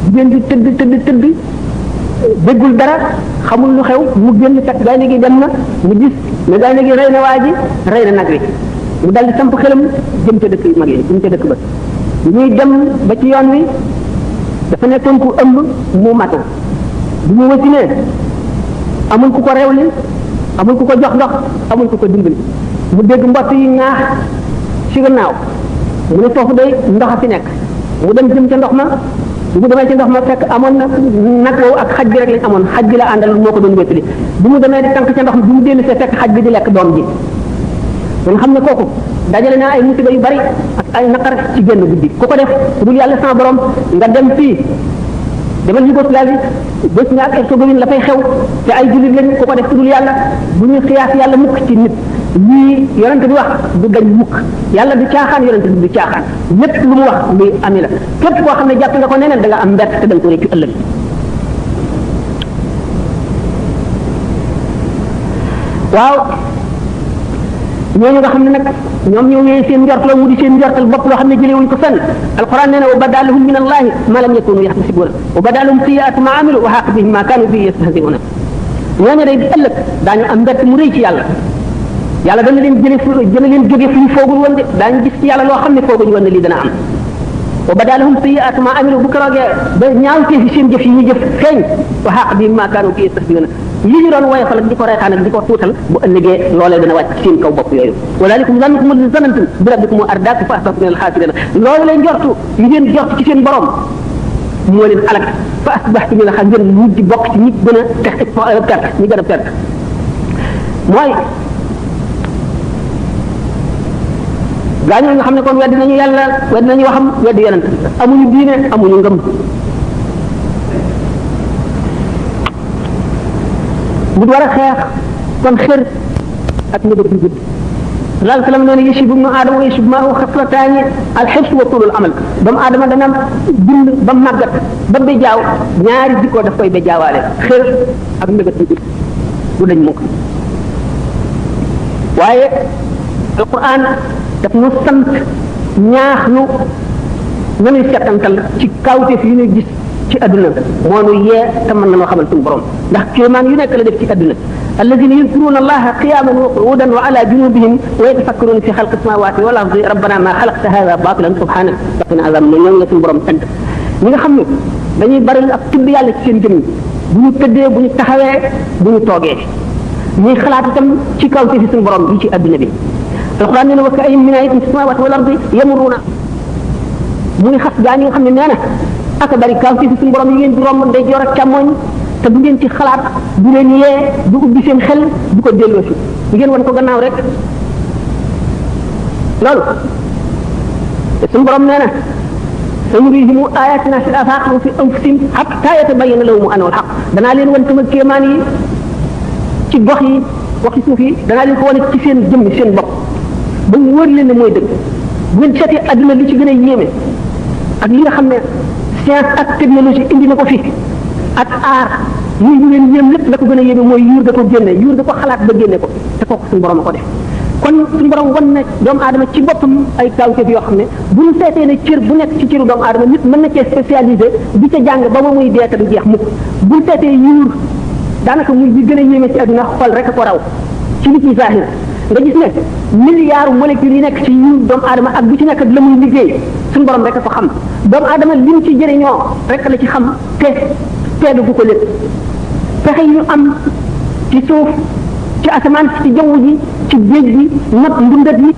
jigéen di tëdd déggul dara xamul lu xew mu génn fekk gaynde gi dem na mu gis ne gaynde gi rey na waa ji rey na nag wi mu dal di samp xelam jëm ca dëkk mag yi jëm ca dëkk ba ñuy dem ba ci yoon wi dafa nekkoon ku ëmb mu matu bu mu wasinee amul ku ko rewli amul ku ko jox ndox amul ku ko dimbali mu dégg mbott yi ñaax ci gannaaw mu ne foofu day ndox a fi nekk mu dem jëm ca ndox ma bu mu demee ci ndox ma fekk amoon na nag woowu ak xaj bi rek lañ amoon xaj bi la àndal moo ko doon wéttali bu mu demee di tànk ca ndox mi bu mu dellu see fekk xaj bi di lekk doom ji kon xam ne kooku dajale naa ay musiba yu bari ak ay naqar ci génn guddi ku ko def dul yàlla sama borom nga dem fii demal Yougoslavie Bosnie ak Herzégovine la fay xew te ay jullit lañ ku ko def dul yàlla bu ñuy xiyaas yàlla mukk ci nit lii yonent bi wax du dañ mukk yàlla du caaxaan yonent bi du caaxaan lépp lu mu wax luy ami la képp koo xam ne jàpp nga ko neneen da nga am mbett te da nga ko réccu ëllëg waaw ñooñu nga xam ne nag ñoom ñoo wéyee seen njortal mu di seen njortal bopp loo xam ne jëlee wuñ ko fenn alquran nee na wa badalahum min allahi ma lam yakunu yaxtasibuna wa badalahum sayyi'atu ma amilu wa haqa bihim ma kanu bihi yastahzi'una ñooñu day ëllëg daañu am mbett mu rëy ci yàlla yàlla dana leen jëlee fu dana leen jógee fu ñu foogul woon de daañu gis ci yàlla loo xam ne fooguñu woon ne lii dana am wa badalahum sayyi'atu ma amilu bu keroogee ba ñaawtee fi seen jëf yi ñu jëf feeñ wa haqa bihim ma kaanu bihi yastahzi'uun li ñu doon woyofal ak di ko reetaan ak di ko tuutal bu ëllëgee loolee dana wàcc ci seen kaw bopp yooyu wa dalikum zannukum alladhi zannantum bi rabbikum ardaakum fa asbahtum min al-khasiriin loolu leen jortu yi ngeen jortu ci seen borom moo leen alak fa asbahtum min al-khasiriin ngeen mujj bokk ci ñi gën a perte ñi gën a perte mooy gaañu nga xam ne kon weddi nañu yàlla weddi nañu waxam weddi yonent amuñu diine amuñu ngëm bu war a xeex kon xër ak nëbët yu gudd sallallahu alayhi wa sallam nee na yashibu ibnu aadama wa yashibu maahu xaslataani alxibs wa tulul amal doomu aadama dana dund ba màggat ba bejaaw ñaari jikko daf koy bejaawaale xër ak nëbët yu gudd du dañ mukk waaye alquran daf nu sant ñaax nu nanuy settantal ci kawteef yi ñuy gis ci adduna moo nu yee te mën nañoo xamal suñu borom ndax kéemaan yu nekk la def ci adduna alladina yadkuruna allaha qiyaman wa qu'udan wa ala junubihim wa yatafakkaruna fi xalqi samawati wal ardi rabbana ma xalaqta hada batilan subhanak waqina azab na ñoom la suñu borom sant ñi nga xam ne dañuy bari ak tudd yàlla ci seen jëmm bu ñu tëddee bu ñu taxawee bu ñu toogee ñuy xalaat itam ci kawteef yi suñu borom yi ci adduna bi alquran nee na wa ka'ayyin min ayatin fi samawati wal ardi yamuruna mu ngi xas gaa ñi nga xam ne nee na aka bari kawteef yi suñu borom yi ngeen di romb ndeyjoor ak càmmoñ te bu ngeen ci xalaat du leen yee du ubbi seen xel du ko delloo si bu ngeen wan ko gannaaw rek loolu te suñu borom nee na sanurihim ayatina fil afaq wa fi anfusihim hatta yatabayyana lahum annahu al-haqq danaa leen wan sama kéemaan yi ci gox yi waxi suuf yi danaa leen ko wane ci seen jëmm seen bopp ba mu wóor leen ne mooy dëgg bu ngeen seetee adduna li ci gën a yéeme ak li nga xam ne science ak technologie indi na ko fi ak aar muy ñu leen yéem lépp la ko gën a yéeme mooy yuur da ko génne yuur da ko xalaat ba génne ko te kooku suñu borom a ko def kon suñu borom wan na doomu aadama ci boppam ay kawteef yoo xam ne bu ñu seetee ne cër bu nekk ci cëru doomu aadama nit mën na cee spécialisé di ca jàng ba ma muy dee te du jeex mukk bu ñu seetee yuur daanaka muy bi gën a yéeme ci adduna xol rek a ko raw ci li ci zahir nga gis ne milliards molécules yi nekk ci yuur doomu aadama ak bu ci nekk la muy liggéey suñu borom rek a ko xam doomu aadama lim ci jëriñoo rek la ci xam te teelu bu ko lépp pexe yi ñu am ci suuf ci asamaan ci jaww ji ci géej gi not ndundat yi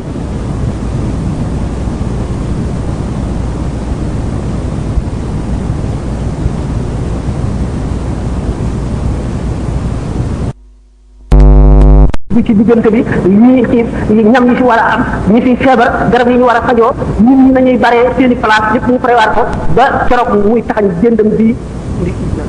bi ci diggante bi ñii xiif ñam yi fi war a am ñi fi feebar garab yi ñu war a fajoo nit ñi nañuy baree seeni place yëpp ñu prévoir ko ba keroog muy taxañ jëndam bi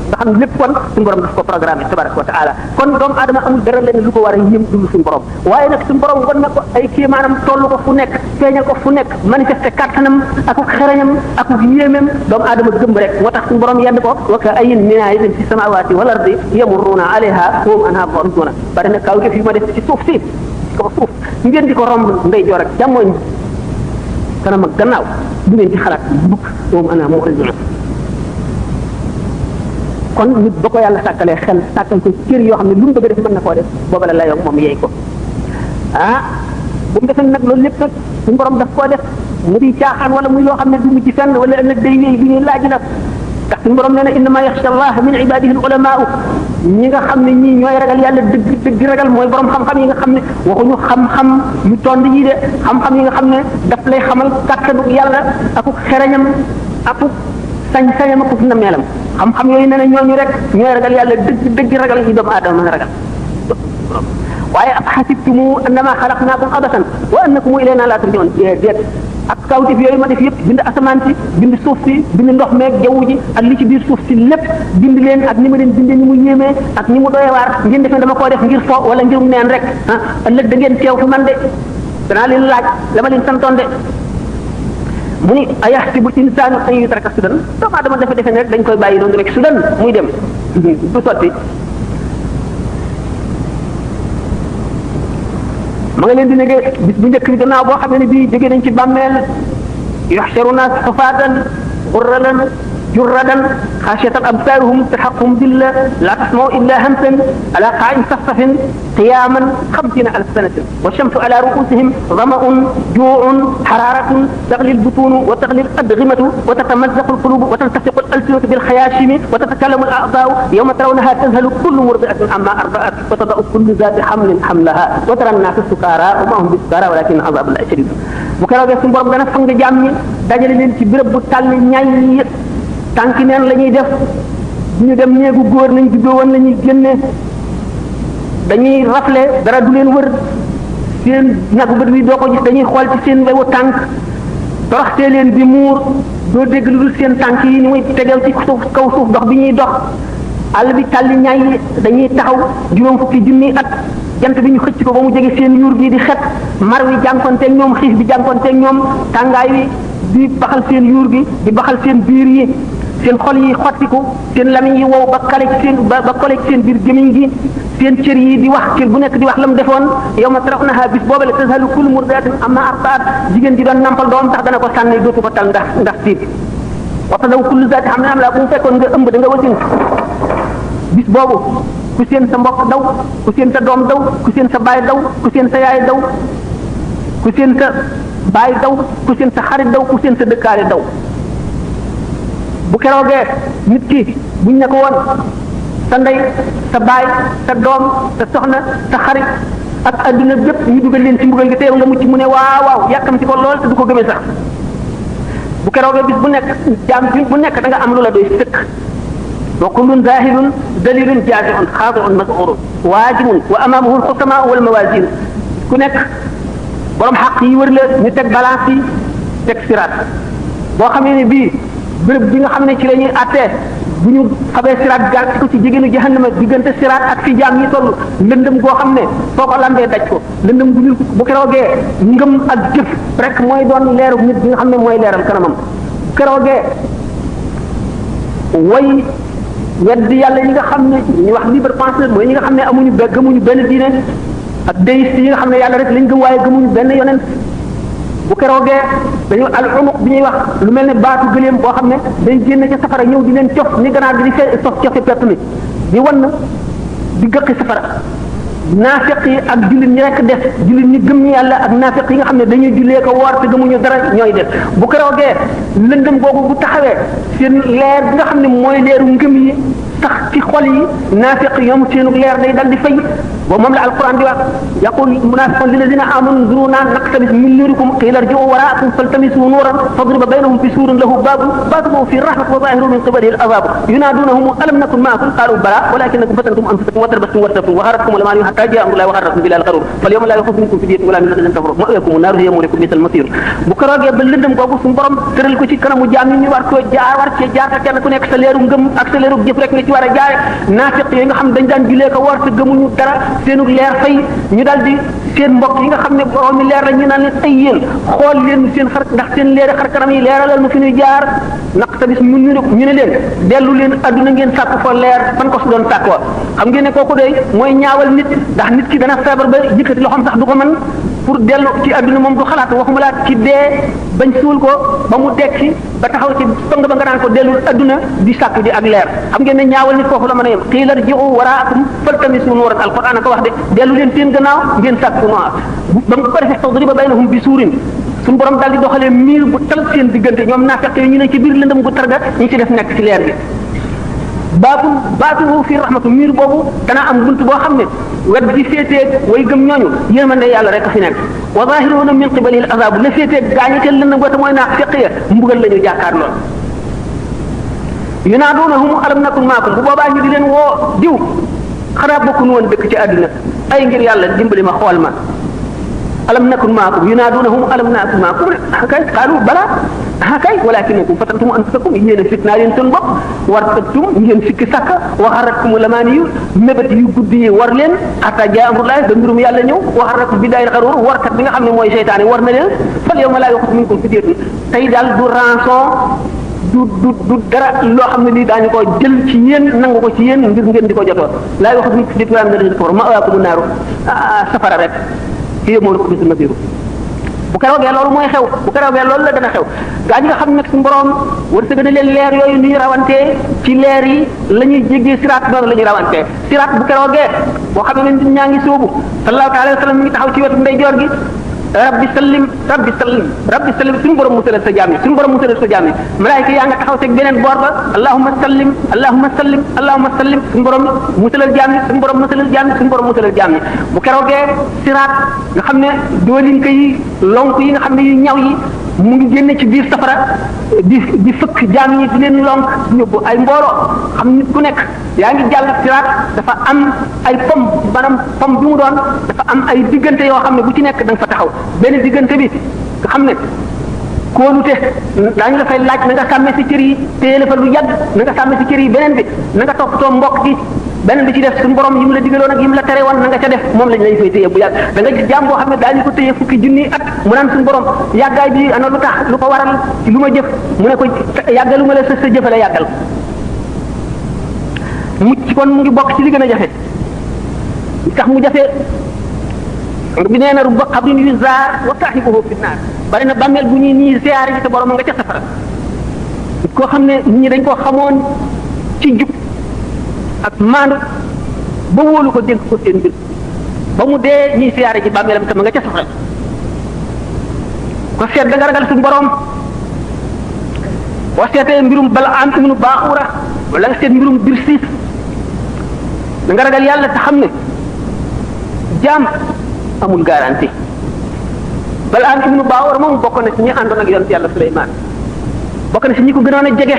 nga xam ne lépp kon suñu borom daf ko programmé tabaraka wa taala kon doomu aadama amul dara leen lu ko war a yëm dul suñu borom waaye nag suñu borom wan na ko ay kéemaanam tollu ko fu nekk feeñal ko fu nekk manifesté kattanam ak xereñam ak yéemam doomu aadama gëm rek moo tax suñu borom yedd ko wa ka'ayyin min ayatin fi samawati wal ardi yamurruna alayha wa hum anha mu'ridun bari na kaw fi ma def ci suuf si ko suuf ngeen di ko romb ndeyjoor ak càmmoñ kanam ak gannaaw du ngeen ci xalaat bukk wa hum anha mu'ridun kon nit ba ko yàlla sàkkalee xel sàkkal ko cër yoo xam ne lu mu bëgg def mën na koo def booba la layoo moom yeey ko bu mu defee nag loolu lépp nag suñu borom daf koo def mu di caaxaan wala muy loo xam ne du mujj fenn wala ëllëg day wéy bi ñuy laaj la ndax suñu borom nee na innama yaxsha allah min ibadihi al ulamaau ñi nga xam ne ñii ñooy ragal yàlla dëgg dëgg ragal mooy borom xam-xam yi nga xam ne waxuñu xam-xam yu tond yi de xam-xam yi nga xam ne daf lay xamal kàttanu yàlla akuk xereñam akuk sañ-sañam akuk nameelam xam-xam yooyu nee na ñooñu rek ñooy ragal yàlla dëgg dëgg ragal yi doomu aadama mën a ragal waaye ab xasibtumu annama xalaqnaakum abasan wa annakum ilayna la turjaun déet ak kawtif yooyu ma def yëpp bind asamaan si bind suuf si bind ndox meeg jaww ji ak li ci biir suuf si lépp bind leen ak ni ma leen bindee ni mu yéemee ak ni mu doyewaar ngeen def ne dama koo def ngir fo wala ngir neen rek ëllëg da ngeen teew fi man de danaa leen laaj la ma leen santoon de mu ni ayaxsibu insaanu an yutraka sudan doomu aadama dafa defe ne rek dañ koy bàyyi noonu rek sudan muy dem du sotti ma nga leen di nege bis bu njëkk bi gannaaw boo xam ne bii jógee nañ ci bàmmeel yuxsharuna xufaatan urralan جردا خاشية أبصارهم ترهقهم ذلة لا تسمعوا إلا همسا على قاع صفصف قياما 50,000 سنة والشمس على رؤوسهم ظمأ جوع حرارة تغلي البطون وتغلي الأدغمة وتتمزق القلوب وتلتصق الألسنة بالخياشيم وتتكلم الأعضاء يوم ترونها تذهل كل مرضعة عما أرضعت وتضع كل ذات حمل حملها وترى الناس سكارى وما هم بسكارى ولكن عذاب الله شديد bu keroogee suñu borom dana fang jaam ñi dajale leen ci béréb bu tàll ñay tànki neen la ñuy def bu ñu dem néegu góor nañ juddoo woon la ñuy génne dañuy rafle dara du leen wër seen nagu bët bi doo ko gis dañuy xool ci seen wewu tànk toroxtee leen di muur doo dégg lu dul seen tànk yi ni muy tegew ci suuf kaw suuf dox bi ñuy dox àll bi tàlli ñay dañuy taxaw juróom fukki junni at jant bi ñu xëcc ko ba mu jege seen yuur gi di xet mar wi jànkonteeg ñoom xiif bi jànkonteeg ñoom tàngaay wi di baxal seen yuur gi di baxal seen biir yi seen xol yi xottiku seen lamiñ yi wow ba kale ci seen ba kole ci seen biir gémiñ gi seen cër yi di wax cër bu nekk di wax la mu defoon yow ma tarawnaha bis boobale tazhalu kullu murdi'atin amma arda'at jigéen ji doon nampal doom tax dana ko sànni dootu ko tal ndax tiit wa tadaw kullu zaati hamlin hamlaha bu mu fekkoon nga ëmb da nga wasin bis boobu ku seen sa mbokk daw ku seen sa doom daw ku seen sa baay daw ku seen sa yaay daw ku seen sa baay daw ku seen sa xarit daw ku seen sa dëkkaale daw bu keroogee nit ki buñ ne ko woon sa ndey sa baay sa doom sa soxna sa xarit ak adduna bépp ñu dugal leen ci mbugal gi teew nga mucc mu ne waaw waaw yàkkamti ko lool te du ko gëmee sax bu keroogee bis bu nekk jaam bu nekk da nga am lu la doy sëkk wa kullun zahidun dalilun jazi'un khadi'un mas'urun wajibun wa amamuhu al-hukama wal mawazin ku nekk borom xaq yi wër la ñu teg balance yi teg siraat boo xamee ne bii béréb bi nga xam ne ci la ñuy attee bu ñu xamee siraat gaal ko ci jigéenu jahannama diggante siraat ak fi jaam yi toll lëndëm goo xam ne foo ko lambee daj ko lëndëm bu ñu bu keroogee ngëm ak jëf rek mooy doon leeru nit bi nga xam ne mooy leeral kanamam bu keroogee way weddi yàlla yi nga xam ne ñu wax libre penseur mooy ñi nga xam ne amuñu gëmuñu benn diine ak déiste yi nga xam ne yàlla rek lañ gëm waaye gëmuñu benn yonent bu keroogee dañu al unuq bi ñuy wax lu mel ne baatu gëléem boo xam ne day génn ca safara ñëw di leen cof ni ganaar di sof cofe pepp mi di wan di gëqi safara naafiq yi ak jullit ñi rek def jullit ñi gëm yàlla ak naafiq yi nga xam ne dañuy jullee ko woor te gëmuñu dara ñooy def bu keroogee lëndëm googu bu taxawee seen leer bi nga xam ne mooy leeru ngëm yi tax ci xol yi naafiq ñoom seenu leer day dal di fay ba moom la alquran di wax yaqul munafiqun lilladina amanu nzuruna naqtabis min nurikum qila irji'u wara'akum faltamisu nuran fadriba baynahum bisurin lahu babun batinuhu fi rahmati wa zahiruhu min qibalihi al'adab yunadunahum alam nakun ma'akum qalu bala walakinakum fatantum anfusakum wa tarabastum wartabtum wa gharratkum al-amani hatta ja'a amrullahi wa gharrakum billahi al-gharur falyawma la yukhaffafu minkum fidyatun wala min alladhina kafaru ma'wakum an-nar hiya mawlakum bisal masir bu keroogee ba lëndëm googu suñu borom tëral ko ci kanamu jaam ñi ñu war koo war cee jaar te kenn ku nekk sa leeru ngëm ak sa leeru jëf rek nga ci war a jaare naafiq yi nga xam dañ daan julee ko war te gëmuñu dara seenu leer fay ñu daal di seen mbokk yi nga xam ne borom mi leer la ñu naan leen ay yéen xool leen seen xar ndax seen leeri xar kanam yi leeralal mu fi ñuy jaar naqtabis mu ñu ne leen dellu leen adduna ngeen sàkk fa leer fan ko su doon sàkkoo xam ngeen ne kooku de mooy ñaawal nit ndax nit ki dana feebar ba yëkkati loxoom sax du ko mën pour dellu ci adduna moom du xalaat waxuma laa ci dee bañ suul ko ba mu dekki ba taxaw ci song ba nga naan ko dellul adduna di sàkk di ak leer xam ngeen ne ñaawal nit foofu la mën a yem qiila irji'u wara'akum faltamisu nuuran alquran ko wax de dellu leen seen gannaaw ngeen sàkk noir ba mu ko defee fadriba baynahum bi suurin suñu borom daal di doxalee miir bu tal seen diggante ñoom naafeq yi ñu ne ci biir lëndëm gu targa ñu ci def nekk ci leer bi baatuhu fi rahmatu miir boobu dana am bunt boo xam ne wet gi féeteeg way gëm ñooñu yërmande yàlla rek a fi nekk wa zahiruuna min qibalihi al-azab la féeteeg gaañi te lëndëm goote mooy naafeq ya mbugal la ñu jàkkaar lool yunaadunahum alam nakun maakum bu boobaa ñu di leen woo diw xanaa bokkuñu woon dëkk ci àdduna ay ngir yàlla dimbali ma xool ma alam nakun maakum yunaadunahum alam nakun maakum kay qaalu bala kay walakinakum fatantum anfusakum yéen a fitnaa leen seen bopp wartabtum ngeen sikki sàkka wa gharratkum al-amaani yu mébét yu guddi yi war leen hatta jaa amrullahi ba mbirum yàlla ñëw wa gharrakum billaahil gharuur warkat bi nga xam ne mooy seytaane war na leen fal yawma laa yu'khadhu minkum fidyatun tey daal du rançon du dara loo xam ne lii daañu ko jël ci yéen nangu ko ci yéen ngir ngeen di ko jotoo laa yu'khadhu minkum fidyatun wala min alladhiina kafaru ma'waakumu naaru safara rek hiya mawlaakum bisul masiir bu keroogee loolu mooy xew bu keroogee loolu la dana xew gaa ñi nga xam ne nag suñu borom wërsëg na leen leer yooyu ni ñu rawantee ci leer yi la ñuy jéggee siraat noonu la ñuy rawantee siraat bu keroogee boo xam ne nit ñaa ngi sóobu sallallahu alayhi wa sallam mi ngi taxaw ci wetu ndeyjoor gi rabbi sallim rabbi sallim rabbi sallim suñu borom musalal sa jaam yi suñu borom musalal sa jaam yi malaayika yaa nga taxaw teg beneen boor ba allahumma sallim allahumma sallim allahumma sallim suñu borom musalal jaam yi suñu borom musalal jaam yi suñu borom musalal jaam yi bu keroogee siraat nga xam ne doolinka yi lonk yi nga xam ne yu ñaw yi mu ngi génne ci biir safara di fëkk jaam yi di leen lonk ñëbbu ay mbooloo xam nit ku nekk yaa ngi jàll siraat dafa am ay pom maanaam pom bi mu doon dafa am ay diggante yoo xam ne bu ci nekk da nga fa taxaw benn diggante bi nga xam ne kóolute daañu la fay laaj na nga sàmmee si cër yi téye fa lu yàgg na nga sàmmee si cër yi beneen bi na nga toppatoo mbokk gi beneen bi ci def suñu borom yi mu la digaloon ak yi mu la tere woon na nga ca def moom lañ lay fay téye bu yàgg da nga gis jaam boo xam ne daañu ko téye fukki junni at mu naan suñu borom yàggaay bi ana lu tax lu ko waral ci lu ma jëf mu ne ko yàggalu ma la sa jëfe la yàggal mucc kon mu ngi bokk ci li gën a jafe li tax mu jafe bi nee na rubba qabrin yuzaar wa saahibuhu fi naar bari na bàmmeel bu ñuy nii ziyaar yi te borom nga ca safara koo xam ne nit ñi dañ koo xamoon ci jub ak maandu ba wóolu ko dénk ko seen mbir ba mu dee ñuy ziyaar ji bàmmeelam te ma nga ca safara ko seet da nga ragal suñu borom boo seetee mbirum Balaam ibnu Baaxura wala nga seet mbirum Birsiis da nga ragal yàlla te xam ne jaam amul garantie Balaam ibnu Baaxura moom bokk na ci ñi àndoon ak yonent yàlla Suleymaan bokk na ci ñi ko gënoon a jege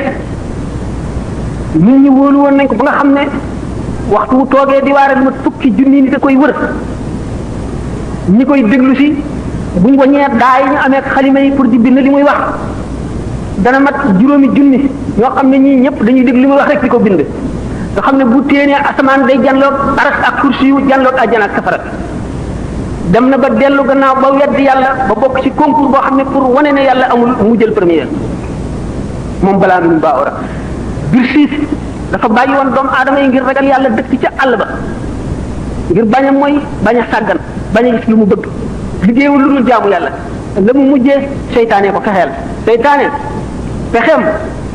nit ñi wóolu woon nañ ko ba nga xam ne waxtu wu toogee di waare lu ma fukki junni nit a koy wër ñi koy déglu si buñ waññee daa yi ñu amee xalima yi pour di bind li muy wax dana mat juróomi junni ñoo xam ne ñii ñëpp dañuy déglu li muy wax rek di ko bind nga xam ne bu téenee asamaan day janloog aras ak kursi yu janloog àjjana ak safara dem na ba dellu gannaaw ba weddi yàlla ba bokk ci concours boo xam ne pour wane ne yàlla amul mu jël première moom balaa mu Baaxura Birsiis dafa bàyyi woon doomu aadama yi ngir ragal yàlla dëkk ca àll ba ngir bañ a mooy bañ a sàggan bañ a gis lu mu bëgg liggéeyul lu dul jaamu yàlla la mu mujjee seytaane ko fexeel seytaane pexeem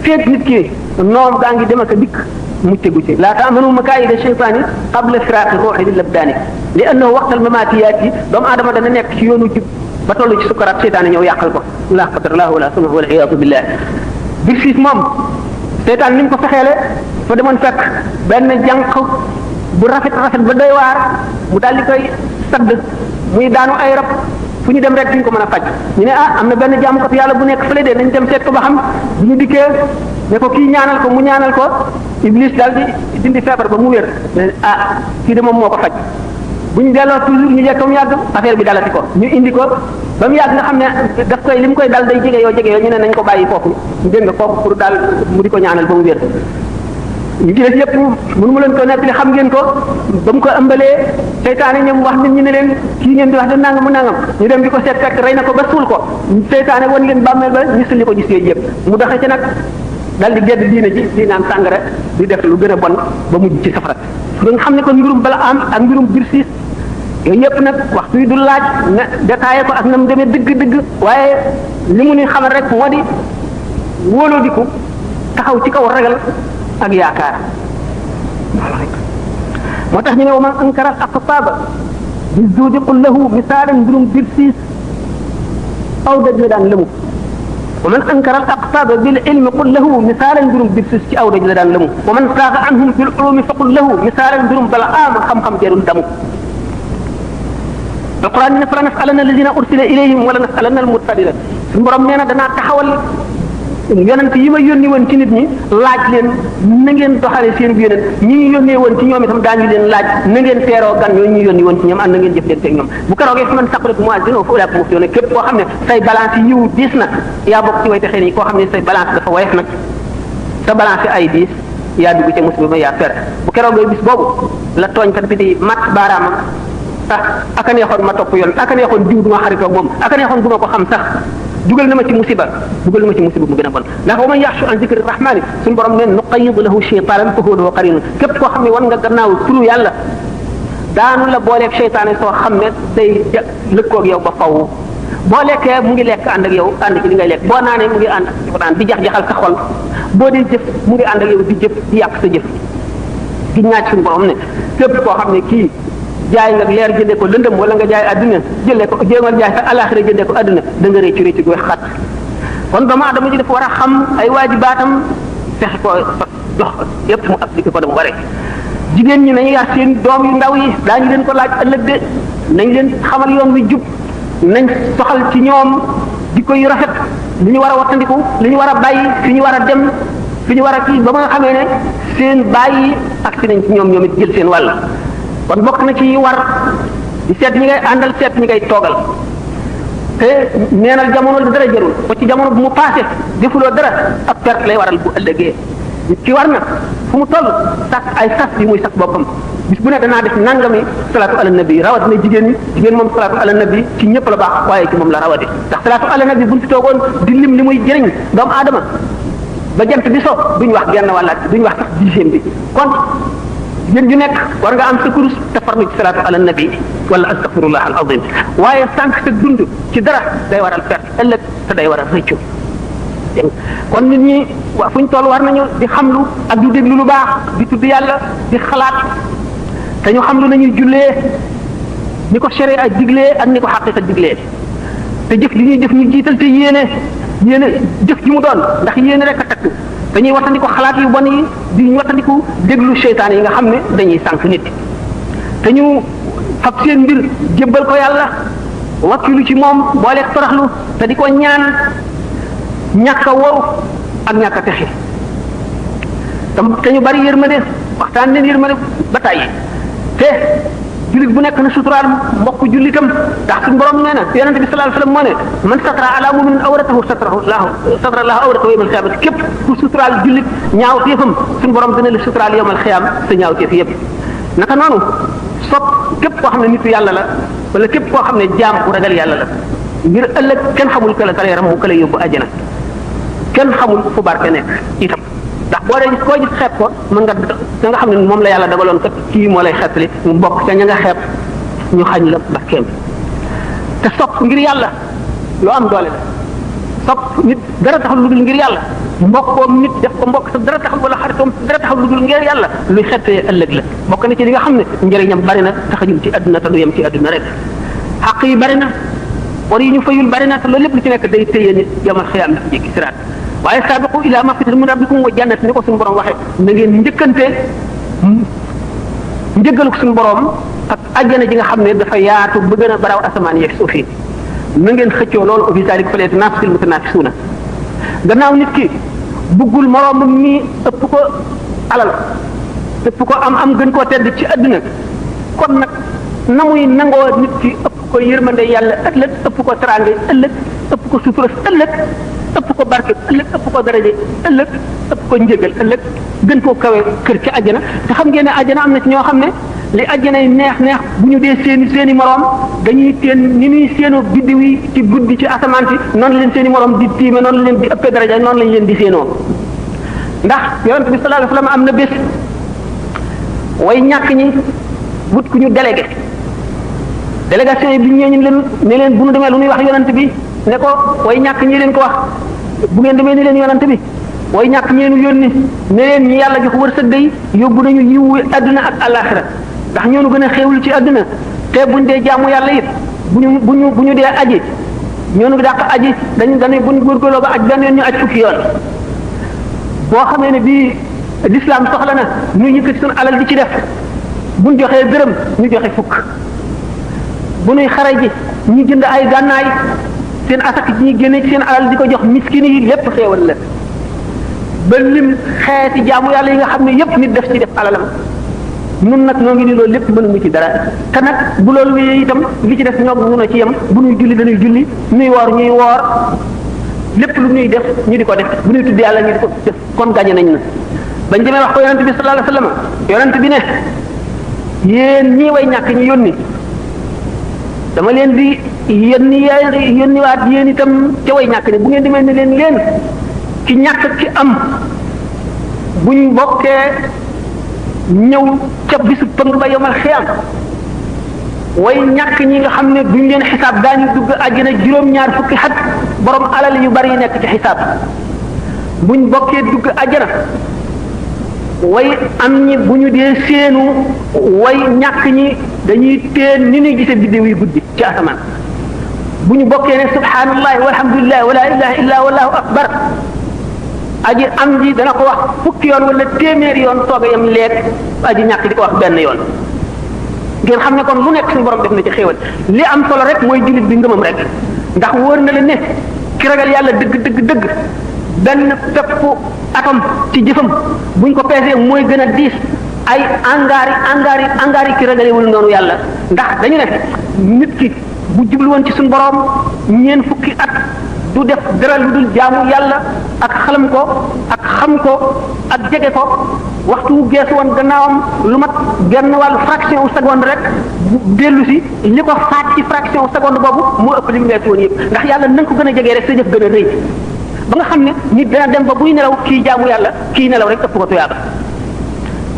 feet nit ki noom gaa ngi dem ak a dikk muccegu ci laa ta'manu makaayida shaytaani qabla firaaqi ruuhi lil abdaani li annahu waqtal mamaatiyaat yi doomu aadama dana nekk ci yoonu jub ba toll ci sukaraat seytaane ñëw yàqal ko laa qadar laahu wala samahu wal iyaadu billah Birsiis moom seytaan ni mu ko fexeele fa demoon fekk benn jànq bu rafet ba doy waar mu daal di koy sadd muy daanu ay rab fu ñu dem rek duñ ko mën a faj ñu ne am na benn jaamukatu yàlla bu nekk fële de nañ dem seet ko ba xam bu ñu dikkee ne ko kii ñaanal ko mu ñaanal ko Iblis daal di dindi feebar ba mu wér kii de moom moo ko faj bu ñu delloo toujours ñu jekk mu yàgg affaire bi dalati ko ñu indi ko ba mu yàgg nga xam ne daf koy li mu koy dal day jege yoo ñu ne nañ ko bàyyi foofu dégg nga foofu pour daal mu di ko ñaanal ba mu wér ñu gis yëpp mënu mu leen ko nettali xam ngeen ko ba mu ko ëmbalee seytaane ñoom wax nit ñi ne leen kii ngeen di wax de nangam mu nangam ñu dem di ko seet fekk rey na ko ba suul ko seytaane wan leen bàmmeel ba ñu sulli ko gis yooyu yëpp mu doxee ci nag dal di gedd diine ji di naan sàngara di def lu gën a bon ba mujj ci safara nga xam ne kon mbirum Balaam ak mbirum Birsiis yooyu yëpp nag waxtu yi du laaj na détaillé ko ak na mu demee dëgg-dëgg waaye li mu ni xamal rek moo di wóoloo diku taxaw ci kaw ragal ak yaakaar moo tax ñu ne wa man ankara aqtaaba bi zuudi qul lahu misaalan mbirum Birsiis aw daj la daan lëmu wa man ankara aqtaaba bil ilmi qul lahu misaalan mbirum Birsiis ci aw daj la daan lëmu wa man saaga anhum bil ulumi fa qul lahu misaalan mbirum Balaam xam-xam jarul damu alquran ne fala nasalanna alladina ursila ilayhim wala nasalanna almursalina suñu borom nee na danaa taxawal yonent yi ma yónni woon ci nit ñi laaj leen na ngeen doxale seen bi yonent ñi ñu yónnee woon ci ñoom itam daañu leen laaj na ngeen teeroo gan ñooñu ñu yónni woon ci ñoom ànd na ngeen jëflante ak ñoom bu keroogee fi man saqulat mawazinuhu fa ulaa'ika muflihuun képp koo xam ne say balance yi yiw diis na yaa bokk ci way texee nii koo xam ne say balance dafa woyof nag sa balance ay diis yaa dugg ca musiba ma yaa perte bu keroogee bis boobu la tooñkat bi di mat baaraamam aka neexoon ma topp yoon aka neexoon diw duma xaritoo moom aka neexoon duma ko xam sax dugal na ma ci musiba mu gën a bon ndax wa man yaxshu an zikri rahmani suñu borom neen nuqayyid lahu shaytanan fa huwa lahu qarin képp koo xam ne wan nga gannaaw turu yàlla daanu la booleeg seytaane soo xam ne day lëkkoog yow ba faw boo lekkee mu ngi lekk ànd ak yow ànd ci li ngay lekk boo naanee mu ngi ànd ci ko naan di jax-jaxal sa xol boo dee jëf mu ngi ànd ak yow di jëf di yàq sa jëf di ñaaj suñu borom ne képp koo xam ne kii jaay nga leer jëndee ko lëndëm wala nga jaay adduna jëlee ko jéemal jaay sa alaxira jëndee ko adduna da nga réccu réccu gu xat kon doomu aadama ji dafa war a xam ay waajibaatam fexe ko jox yépp mu appliqué ko dama waree jigéen ñi nañu yar seen doom yu ndaw yi daañu leen ko laaj ëllëg de nañ leen xamal yoon wi jub nañ soxal ci ñoom jikko yu rafet li ñu war a wattandiku li ñu war a bàyyi fi ñu war a dem fi ñu war a kii ba nga xamee ne seen bàyyi ak si nañ ci ñoom it jël seen wàll kon bokk na ci war di seet ñi ngay àndal seet ñi ngay toogal te neenal jamono la dara jarul ko ci jamono bu mu passé defuloo dara ak perte lay waral bu ëllëgee ci war na fu mu toll sax ay sas yi muy sax boppam bis bu ne danaa def nangami salaatu ala nabi rawat na jigéen moom salaatu ala nabi ci ñëpp la baax waaye ci moom la rawate ndax salaatu ala nabi buñ fi toogoon di lim li muy jëriñ doomu aadama ba jant bi so duñ wax genn wàllaat duñ wax sax dixième bi kon jigéen ju nekk war nga am sa kurus te farlu ci salaatu ala nabi wala astaghfirullah al azim waaye sànq sa dund ci dara day waral perte ëllëg te day waral rëccu kon nit ñi waa fu ñu toll war nañu di xamlu ak di déglu lu baax di tudd yàlla di xalaat te ñu xamlu nañuy jullee ni ko sharia diglee ak ni ko xaqiqa diglee te jëf li ñuy jëf ñu jiital te yéene jëf ji mu doon ndax yéene rek a takku dañuy wattandiku xalaat yu bon yi di wattandiku déglu seytaan yi nga xam ne dañuy sànq nit te ñu fab seen mbir jébbal ko yàlla wakkilu ci moom booleeg toroxlu te di ko ñaan ñàkk a waru ak ñàkk a texe te ñu bari yërmande waxtaan leen yërmande ba tàyyi te jullit bu nekk na suturaal mbokk jullitam ndax suñu borom nee na yonente bi sallallahu alayhi wasallam moo ne man satara ala mu'minin awratahu satara lahu awratahu yawmal qiyaamati képp ku suturaal jullit ñaaw téefam suñu borom dina la suturaal yawmal qiyaam sa ñaaw téef yëpp naka noonu sopp képp koo xam ne nitu yàlla la wala képp koo xam ne jaam bu ragal yàlla la ngir ëllëg kenn xamul ka la ka lay ram mu ka lay yóbbu àjjana kenn xamul fu barke nekk itam ndax boo dee gis koo gis xeeb ko mën nga xam ne moom la yàlla dagaloon kat kii moo lay xeetali mu bokk ca ña nga xeeb ñu xañ la barkeem te sopp ngir yàlla lu am doole la sopp nit dara taxul lu dul ngir yàlla mbokkoom nit def ko mbokk sa dara taxul wala xaritoom dara taxul lu dul ngir yàlla luy xeetee ëllëg la bokk na ci li nga xam ne njëriñam bari na taxajul ci àdduna te du yem ci àdduna rek xaq yi bari na war yi ñu fayul bari na te loolu lépp lu ci nekk day téye nit yamal xiyaam dafa jéggi siraat waaye saabiqu ila magfiratin min rabbikum wa jannat ni ko suñu borom waxee na ngeen njëkkante njëggalu suñu borom ak àjjana ji nga xam ne dafa yaatu ba gën a baraw asamaan yeeg suuf yi na ngeen xëccoo loolu wa fi zaalika falyatanaafasi l-mutanaafisuuna gannaaw nit ki buggul moroomam mi ëpp ko alal ëpp ko am gën koo tedd ci àdduna kon nag na muy nangoo nit ki ëpp ko yërmande yàlla ëllëg ëpp ko teraanga ëllëg ëpp ko sutura ëllëg ëpp ko barke ëllëg ëpp ko daraje ëllëg ëpp ko njëgal ëllëg gën koo kawe kër ci àjjana te xam ngeen ne àjjana am na ci ñoo xam ne li àjjana yi neex bu ñu dee seeni moroom dañuy teen ni ñuy séenoo biddiw yi ci guddi ci asamaan si noonu leen seeni moroom di tiime noonu leen di ëppee daraja noonu lañ leen di séenoo ndax yonent bi sallallahu alayhi wasallam am na bés way ñàkk ñi wut ku ñu délégué délégation yi bi ñëwee ñu leen ne leen bu ñu demee lu ñuy wax yonent bi ne ko way ñàkk ñi leen ko wax bu ngeen demee ni leen yonent bi way ñàkk ñeenu yónni ne leen ñi yàlla jox wërsëg day yóbbu nañu yiwu àdduna ak àllaaxira ndax ñoonu gën a xéewlu ci àdduna te buñ dee jaamu yàlla it bu ñu dee aji ñoonu dàq aji dañuy buñ góorgóorloo ba aj benn yoon ñu aj fukki yoon boo xamee ne bii l'islam soxla na ñu yëkkati suñu alal di ci def buñ joxee dërëm ñu joxe fukk bu ñuy xare ji ñu jënd ay gànnaay seen asak ji ñuy génne ci seen alal di ko jox miskin yi lépp xéewal la ba lim xeeti jaamu yàlla yi nga xam ne yépp nit def ci def alalam nun nag ñoo ngi ni loolu lépp mënuñu ci dara te nag bu loolu wéyee itam li ci def ñoo mun a ci yem bu ñuy julli dañuy julli ñuy woor ñuy woor lépp lu ñuy def ñu di ko def bu ñuy tudd yàlla ñu di ko def kon gañe nañ na bañ demee wax ko yonent bi sallallahu alayhi wasallam yonent bi ne yéen ñii way ñàkk ñi yónni dama leen di yónniwaat yéen itam ca way ñàkk ne bu ngeen demee ne leen ci ñàkk ci am buñ bokkee ñëw ca bisu pëng ba yomal xiyam way ñàkk ñi nga xam ne duñ leen xisaab daañu dugg àjjana juróom-ñaar fukki xat borom alal yu bari nekk ci xisaab buñ bokkee dugg àjjana way am ñi bu ñu dee seenu way ñàkk ñi dañuy teen ni ñuy gisee biddew yi guddi ci asamaan bu ñu bokkee ne subhanallah walhamdulillah wala ilaha illa wallahu akbar aji am ji dana ko wax fukki yoon wala téeméeri yoon soog a yem leeg aji ñàkk di ko wax benn yoon ngeen xam ne kon lu nekk suñu borom def na ci xéewal li am solo rek mooy jullit bi ngëmam rek ndax wóor na la ne ki ragal yàlla dëgg benn pepp atom ci jëfam buñ ko peesee mooy gën a diis ay angaari ki ragalewul noonu yàlla ndax dañu ne nit ki bu jublu woon ci suñu borom ñeen fukki at du def dara lu dul jaamu yàlla ak xalam ko ak xam ko ak jege ko waxtu wu geesu woon gannaawam lu mat genn wàllu fraction seconde rek dellu si li ko faat ci fraction seconde boobu moo ëpp li mu weesu woon yëpp ndax yàlla na nga ko gën a jegee rek sa jëf gën a rëy ba nga xam ne nit dana dem ba buy nelaw kii jaamu yàlla kii nelaw rek ëpp ko tuyaaba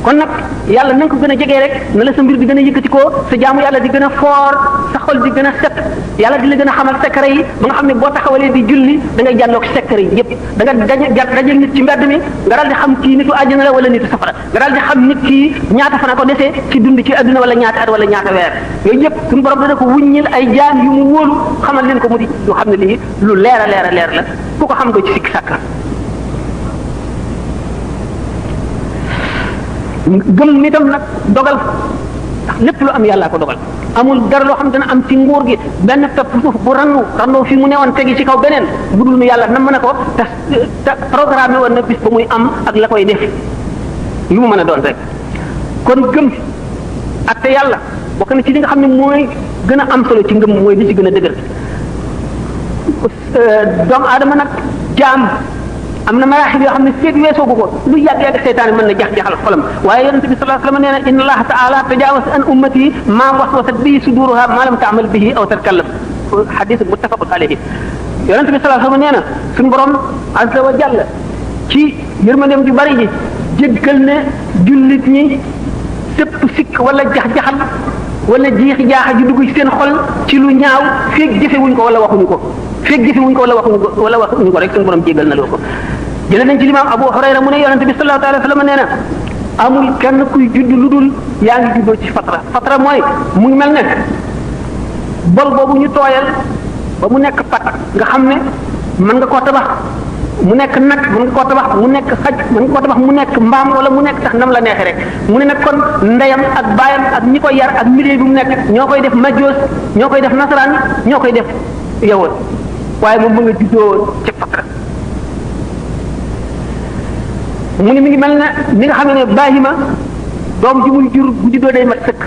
kon nag yàlla na nga ko gën a jegee rek na la sa mbir di gën a yëkkati ko sa jaamu yàlla di gën a foor sa xol di gën a set yàlla di la gën a xamal secret yi ba nga xam ne boo taxawalee di julli da ngay jàlloog secret yi yëpp da nga daje nit ci mbedd mi nga daal di xam kii nitu àjjana la wala nitu safara nga daal di xam nit kii ñaata fan ko desee ci dund ci adduna wala ñaata at wala ñaata weer yooyu yëpp suñu borom dana ko wuññil ay jaam yu mu wóolu xamal leen ko mu di lu xam ne lii lu leer a leer la ku ko xam nga ci sikki sàkka gëm nitam nag dogal ndax lépp lu am yàllaa ko dogal amul dara loo xam dana am ci nguur gi benn pepp suuf bu rannu fi mu newoon tegi ci kaw beneen bu dul nu yàlla na mën a ko te programme woon na bis ba muy am ak la koy def lu mu mën a doon rek kon gëm ak te yàlla bokk na ci li nga xam ne mooy gën a am solo ci ngëm mooy li ci gën a dëgër doomu aadama nag jaam am na maraaxil yoo xam ne feeg weesoo ko lu yàgg seytaane mën na jax-jaxal xolam waaye yonente bi sallallahu alayhi wa sallam nee na inna allaha taala tajawaz an ummati ma waswasat bihi suduruha ma lam taamal bihi aw takallam xadis muttafaqun alayhi yonente bi sallallahu alayhi wa sallam nee na suñu borom azza wa jalla ci yërmandeem ju bari ji jéggal ne jullit ñi sëpp sikk wala jax-jaxal wala jiixi jaaxa ju dugg ci seen xol ci lu ñaaw feeg jëfewuñ ko wala waxuñu ko feeg jëfewuñ ko wala waxuñu ko rek suñu borom jéggal na loo ko jëlee nañ ci limaam Abu Hurayra mu ne yonente bi sallallahu alayhi wa sallam nee na amul kenn kuy judd lu dul yaa ngi juddoo ci fatra mooy mu ngi mel ne bol boobu ñu tooyal ba mu nekk pat nga xam ne mën nga koo tabax mu nekk nag mën nga koo tabax mu nekk xaj mën nga koo tabax mu nekk mbaam wala mu nekk sax nam la neexee rek mu ne nag kon ndeyam ak baayam ak ñi koy yar ak milieu bi mu nekk ñoo koy def majjoos ñoo koy def nasaraan ñoo koy def yowoon waaye moom mu nga juddoo ci fatra mu ne mi ngi mel ne ni nga xam ne baahima doom ji muy jur bu juddoo day mat sëkk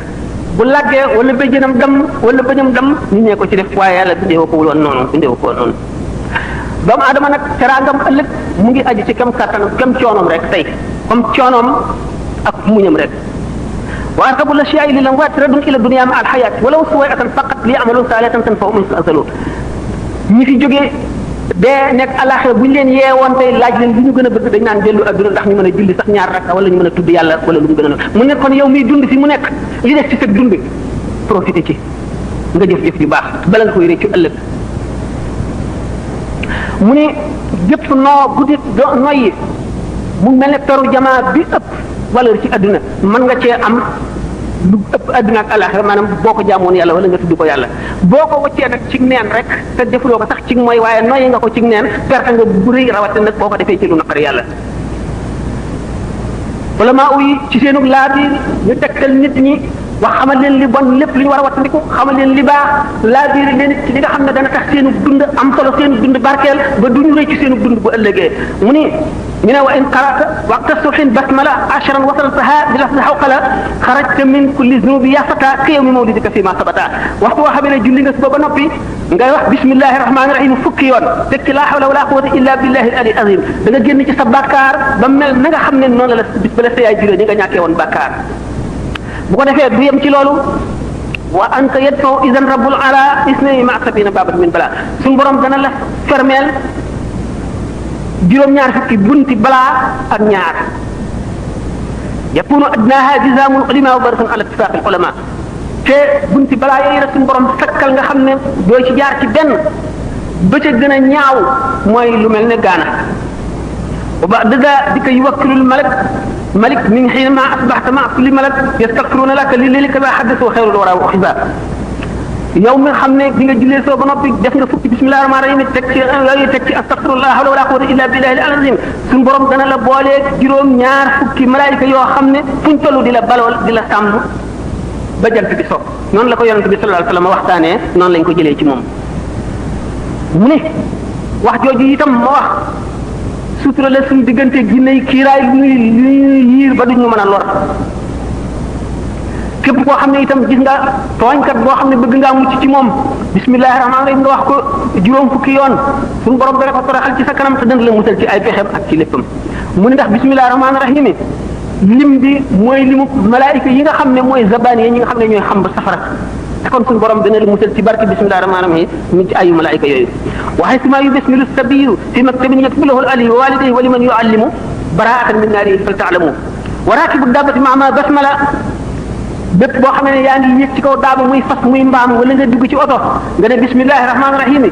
bu làggee wala béjjënam dam wala bëñam dam ñu ñee ko ci def waaye yàlla bindee ko woon noonu bindee ko woon noonu doomu aadama nag teraangam ëllëg mu ngi aju ci kem kàttanam kem coonoom rek tey comme coonoom ak muñam rek wa arkabu l-ashyaai lil amwaat raddun ila dunya ma al-hayaat walaw suway'atan faqat li amalu saalihatan tanfa'uhum azalu ñi fi jógee dee nekk alaxira bu ñu leen yeewoon tey laaj leen lu ñu gën a bëgg dañ naan dellu adduna ndax ñu mën a julli sax ñaar rakka wala ñu mën a tudd yàlla wala lu ñu gën a mu nekk kon yow miy dund fi mu nekk li def ci sa dund profité ci nga jëf-jëf yu baax bala nga koy réccu ëllëg mu ne jëpp noo guddi noyyi mu mel ne peru jamaa bi ëpp valeur ci adduna mën nga cee am lu ëpp adduna ak alaxira maanaam boo ko jaamoon yàlla wala nga tudd ko yàlla boo ko wëccee nag ci neen rek te defuloo ko sax ci mooy waaye noyyi nga ko ci neen perte nga bu rëy rawate nag boo ko defee ci lu naqari yàlla wala maa uyi ci seenu laa biir ñu tegtal nit ñi wax xamal leen li bon lépp li ñu war a wattandiku xamal leen li baax laa biir leen ci li nga xam ne dana tax seenu dund am solo seenu dund barkeel ba duñu rëy ci seenu dund bu ëllëgee mu ni ñu ne wa in qara'ta waqta subhin basmala ashran wasaltaha bi lafzi hawqala xarajta min kulli zunubi ya fata ka yawmi mawlidika fi ma sabata waxtu woo xamee ne julli nga suba ba noppi ngay wax bismillahi rahmani rahim fukki yoon teg ci laa hawla wala quwwata illa billahi al ali azim da nga génn ci sa bàkkaar ba mel na nga xam ne noonu la bis ba la sa yaay juree ni nga ñàkkee woon bàkkaar bu ko defee du yem ci loolu wa anta yadfa'u idan rabbul ala isnayni ma sabina babat min bala suñu borom dana la fermeel juróom-ñaar fukki bunti balaa ak ñaar yakunu adnaha jizamul ulama wa baratun ala ittifaq al ulama te bunti balaa yooyu la suñu borom sakkal nga xam ne doo ci jaar ci benn ba ca gën a ñaaw mooy lu mel ne gaana wa ba'da dhalika yuwakkilul malik min hiina asbahta ma'a kulli malak yastaghfiruna laka lillika ma haddathu khayrul wara wa hiba yow mi nga xam ne bi nga jullee soo ba noppi def nga fukki bismillahir rahmanir rahim teg ci astaghfirullah hawla wala quwwata illa billahi al-azim suñu borom dana la boolee juróom ñaar fukki malaayika yoo xam ne fuñ tollu di la balool di la sàmm ba jant bi so noonu la ko yonent bi sallallahu alayhi wasallam waxtaanee noonu lañ ko jëlee ci moom mu ne wax jooju itam ma wax sutura la suñu diggante ginne yi kiiraay lu ñuy yiir ba duñu mën a lor képp koo xam ne itam gis nga tooñkat boo xam ne bëgg ngaa mucc ci moom bismillahir rahmanir rahim nga wax ko juróom fukki yoon suñu borom dana ko toroxal ci sa kanam te dana la musal ci ay pexem ak ci léppam mu ne ndax bismillahir rahmanir rahim lim bi mooy limu malaayika yi nga xam ne mooy zabaan yi ñi nga xam ne ñooy xam ba safara te kon suñu borom dana la musal ci barke bismillahir rahmanir rahim mi ci ayu malaayika yooyu waxay sima yu bismilu sabiyu fi maktabin yaktubuhu al-ali wa walidayhi wa liman yuallimu bara'atan min naari fal ta'lamu wa rakibu dabbati ma'a basmala bépp boo xam ne yaa ngi yéeg ci kaw daaba muy fas muy mbaam wala nga dugg ci oto nga ne bismillahi rahmaani rahim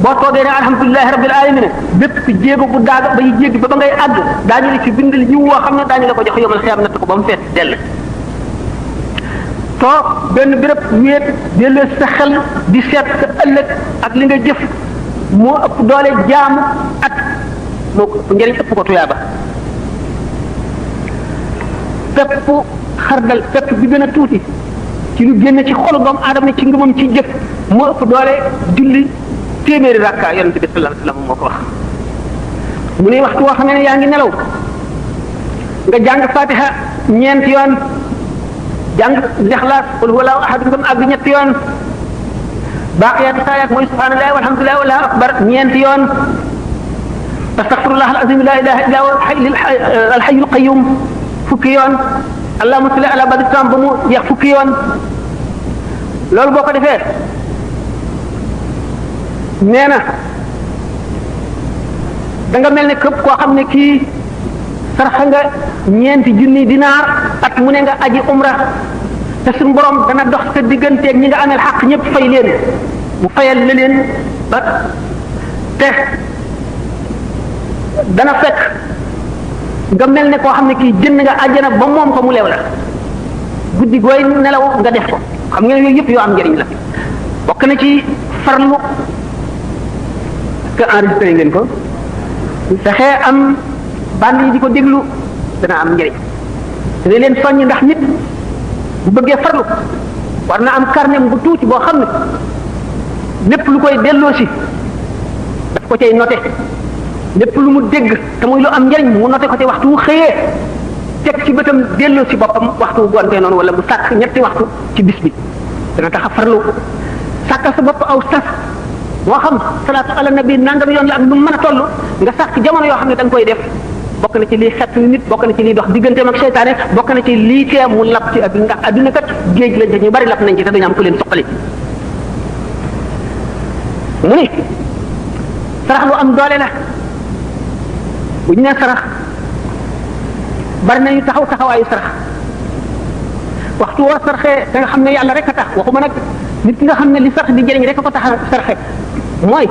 boo toogee ne alhamdulilahi rabbil alamin bépp jéego bu daaga ba jéggi ba ngay àgg daañu la ci bindal jiw woo xam ne daañu la ko jox yomal xiyam natt ko ba mu fees dell toog benn béréb wéet dellu sa xel di seet sa ëllëg ak li nga jëf moo ëpp doole jaamu at moo ko njëriñ ëpp ko tuyaaba fépp xardal fépp bi gën a tuuti ci lu génn ci xolu doomu aadama ci ngëmam ci jëf moo ëpp doole julli téeméeri rakka yonent bi sallallahu alayhi wasallam moo ko wax mu ne waxtu woo xam ne yaa ngi nelaw nga jàng fatiha ñeenti yoon jàng lixlaas qul huwallahu ahad ngam àgg ñetti yoon baaqiyaatu saayaat mooy subhanallahi walhamdulillahi wallahu akbar ñeenti yoon astaghfirullah al-azim la ilaha illa huwa al-hayyul qayyum fukki yoon allahumma salli ala badri tam ba mu jeex fukki yoon loolu boo ko defee nee na da nga mel ne képp koo xam ne kii sarxa nga ñeenti junni dinaar at mu ne nga aji umra te suñu borom dana dox sa digganteeg ñi nga amel xaq ñëpp fay leen mu fayal la leen ba te dana fekk nga mel ne koo xam ne kii jënd nga àjjana ba moom ko mu leew la guddi gooy nelaw nga def ko xam ngeen yooyu yëpp yoo am njëriñ la bokk na ci farlu que enregistré ngeen ko fexee am band yi di ko déglu dana am njëriñ dana leen soññ ndax nit bu bëggee farlu war na am carnet bu tuuti boo xam ne lépp lu koy delloo si daf ko cay noté lépp lu mu dégg te muy lu am njëriñ mu noté ko ci waxtu wu xëyee teg ci bëtam delloo si boppam waxtu wu gontee noonu wala mu sàkk ñetti waxtu ci bis bi dana tax a farlu sàkkal sa bopp aw sas moo xam salaatu ala nabi nangam yoon la ak lu mën a toll nga sàkk jamono yoo xam ne da nga koy def bokk na ci lii xett nit bokk na ci lii dox digganteem ak seytaane bokk na ci lii tee mu lap ci adduna ndax adduna kat géej lañ te ñu bari lap nañ ci te dañu am ku leen suqali mu ni sarax lu am doole la bu ñu nee sarax bari nañu taxawaayu sarax waxtu woo saraxee da nga xam ne yàlla rek a tax waxuma nag nit ki nga xam ne li sarax di jëriñ rek a ko tax a saraxe mooy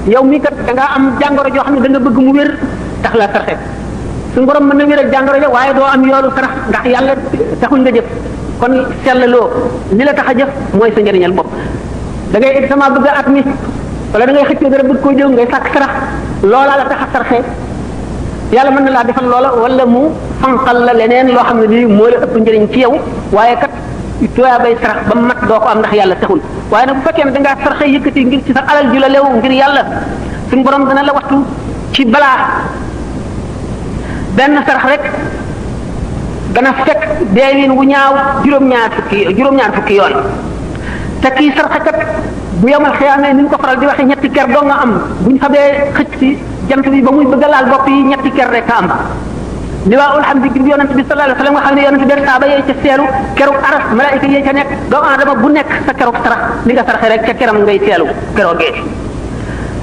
yow mii kat da ngaa am jàngoro joo xam ne da nga bëgg mu wér tax la saraxe suñu borom mën na wéral jàngoro ja waaye doo am yoolu sarax ndax yàlla taxul nga jëf kon sellaloo li la tax a jëf mooy sa njëriñal bopp da ngay examen bëgg a at mi wala da ngay xëccoo dara bëgg koo jël ngay sàkk sarax loolaa la tax a saraxe yàlla mën na laa defal loola wala mu fanqal la leneen loo xam ne lii moo la ëpp njëriñ ci yow waaye kat tuyaa bay sarax ba mat doo ko am ndax yàlla taxul waaye nag bu fekkee ne da ngaa saraxe yëkkati ngir ci sa alal ju la lew ngir yàlla suñu borom dana la wattu ci balaa benn sarax rek dana fekk deewin wu ñaaw juróom-ñaar fukki yoon te kii saraxe kat bu yemal xiyaamee ni ñu ko faral di waxee ñetti ker doo nga am bu ñu xamee xëcc ci jant bi ba muy bëgg a laal bopp yi ñetti ker rek a am liwaa'ul hamdi gi yonent bi sallallahu alayhi wasallam nga xam ne yonent bi saaba yee ca seelu keroog aras malaayika yee ca nekk doomu aadama bu nekk sa keroog sarax li nga saraxe rek ca keram ngay seelu keroogee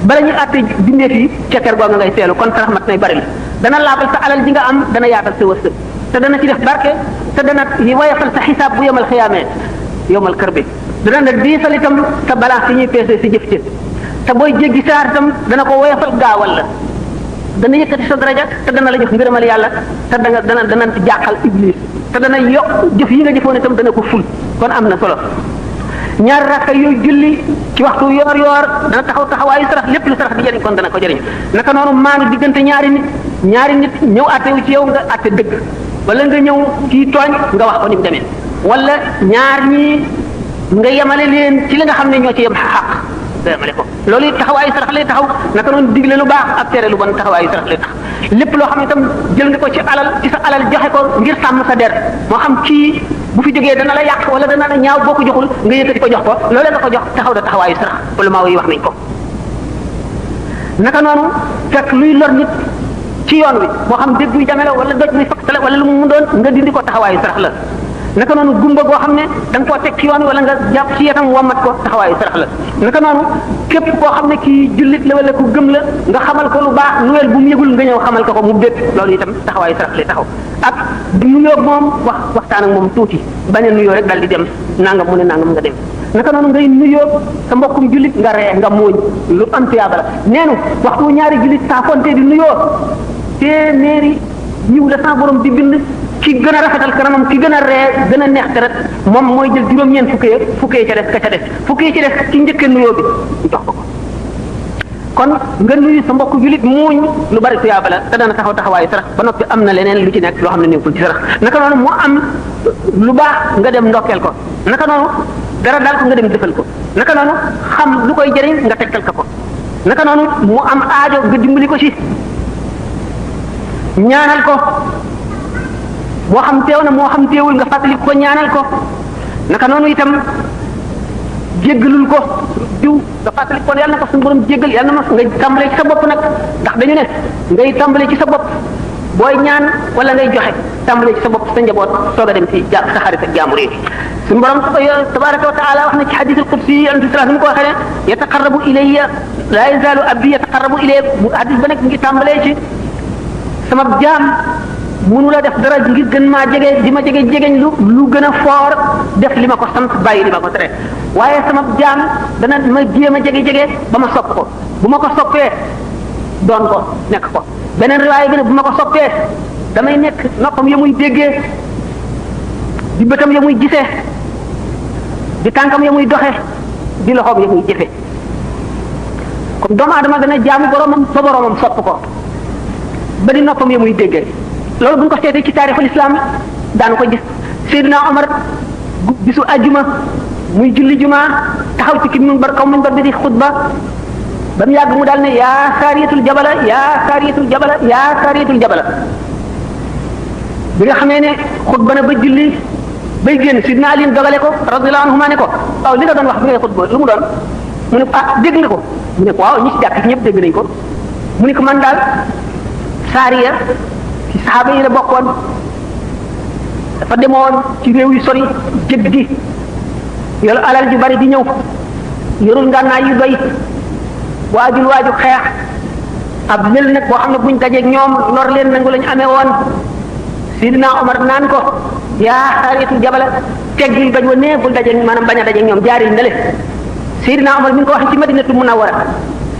bala ñu àtte bindeef yi ca ker googu ngay seelu kon sarax mat nay bari dana laabal sa alal ji nga am dana yaatal sa wërsëg te dana ci def barke te dana woyofal sa xisaab bu yemal xiyaamee yowmal kër bi dana la diisal itam sa balance yi ñuy peese si jëf ci te booy jéggi saar itam dana ko woyofal gaawal la dana yëkkati sa daraja te dana la jox ngërëmal yàlla te dana jàqal iblis te dana yokk jëf yi nga jëfoon itam dana ko ful kon am na solo ñaari rakka yooyu julli ci waxtu yoor yoor dana taxaw taxawaayu sarax lépp lu sarax di jëriñ kon dana ko jëriñ naka noonu maanu diggante ñaari nit ñëw àttewu ci yow nga àtte dëgg wala nga ñëw kii tooñ nga wax ko ni mu demee wala ñaar ñii nga yemale leen ci li nga xam ne ñoo ci yem xaq nga yemale ko loolu it taxawaayu sarax lay taxaw naka noonu digle lu baax ak tere lu bon taxawaayu sarax lay tax lépp loo xam ne itam jël nga ko ci sa alal joxe ko ngir sàmm sa der moo xam kii bu fi jógee dana la yàq wala dana la ñaaw boo ko joxul nga yëkkati ko jox ko loolee nga ko jox taxaw da taxawaayu sarax ulama yi wax nañ ko naka noonu fekk luy lor nit ci yoon wi moo xam dégg buy jamee la wala doj muy fakkale wala lu mu doon nga dindi ko taxawaayu sarax la naka noonu gumba goo xam ne da nga koo teg ci yoon wi wala nga jàpp ci yetam wommat ko taxawaayu sarax la naka noonu képp koo xam ne kii jullit la wala ku gëm la nga xamal ko lu baax nuwel bu mu yëgul nga ñëw xamal ko mu bég loolu itam taxawaayu sarax lay taxaw ak nuyoo moom waxtaan ak moom tuuti bañ a nuyoo rek dal di dem nangam mu ne nangam nga dem naka noonu ngay nuyoo sa mbokkum jullit nga ree nga mooñ lu am tuyaaba la neenu waxtu ñaari jullit saa fonte di nuyoo téeméeri yiw la sa borom di bind ki gën a rafetal kanamam ki gën a ree gën a neex deret moom mooy jël juróom-ñeent fukkee ca des ka ca des fukkee ci des ci njëkkee nuyoo bi ñu jox ko kon nga nuyu sa mbokk julit muuñ lu bari tuyaaba la te dana taxaw taxawaayu sarax ba noppi am na leneen lu ci nekk loo xam ne nekkul ci sarax naka noonu mu am lu baax nga dem ndokkeel ko naka noonu dara daal ko nga dem defal ko naka noonu xam lu koy jëriñ nga tegtal ko naka noonu mu am aajo nga dimbali ko ci ñaanal ko moo xam teew na moo xam teewul nga fàttali ko ñaanal ko naka noonu itam jéggalul ko diw nga fàttali ko yàlla na ko suñu borom jéggal yàlla na ma ngay tàmbalee ci sa bopp nag ndax dañu ne ngay tàmbalee ci sa bopp booy ñaan wala ngay joxe tàmbalee ci sa bopp sa njaboot soog a dem ci sa xarit ak jaamur yi suñu borom tabaraka wa taala wax na ci hadith al qudsi antu sallallahu mu ko waxee ne yataqarrabu ilayya la yazalu abdi yataqarrabu ilayya hadith ba nekk ngi tàmbalee ci sama jaam mënu la def dara ngir gën maa jege di ma jegeñ lu gën a foor def li ma ko sant bàyyi li ma ko tere waaye sama jaam dana ma jéem a jege ba ma sopp ko bu ma ko soppee doon ko nekk ko beneen riwaaya bi ne bu ma ko soppee damay nekk noppam ya muy déggee di bëtam ya muy gisee di tànkam ya muy doxe di loxoom ya muy jëfe comme doomu adama dana jaamu boromam ba boromam sopp ko ba di noppam ya muy déggee loolu bu ñu ko seetee ci taarixul islam daanu ko gis Seydina Omar bisu ajjuma muy julli juma taxaw ci ki minbar kaw minbar bi di xutba ba mu yàgg mu daal ne yaa saariyatul jabala yaa saariyatul jabala yaa saariyatul jabala bi nga xamee ne xutba na ba julli bay génn Sidna Ali dogale ko radiyallahu anhuma ne ko waaw li nga doon wax bi ngay xutba lu mu doon mu ne ko ah dégg nga ko mu ne ko waaw ñi ci jàkk ñëpp dégg nañ ko mu ne ko man daal saariya ci saxaaba yi la bokkoon dafa demoon ci réew yu sori jéggi yor alal ju bari di ñëw yorul ngànnaay yu doy waajul waaju xeex ab lël nag boo xam ne buñ dajeeg ñoom lor leen nangu lañu amee woon Sidina Omar naan ko yaa xaaritul jabala teggil bañ wa nee bul dajeeg maanaam bañ a dajeeg ñoom jaaril na le Sidina Omar mi ngi ko wax ci Madinatu Munawwara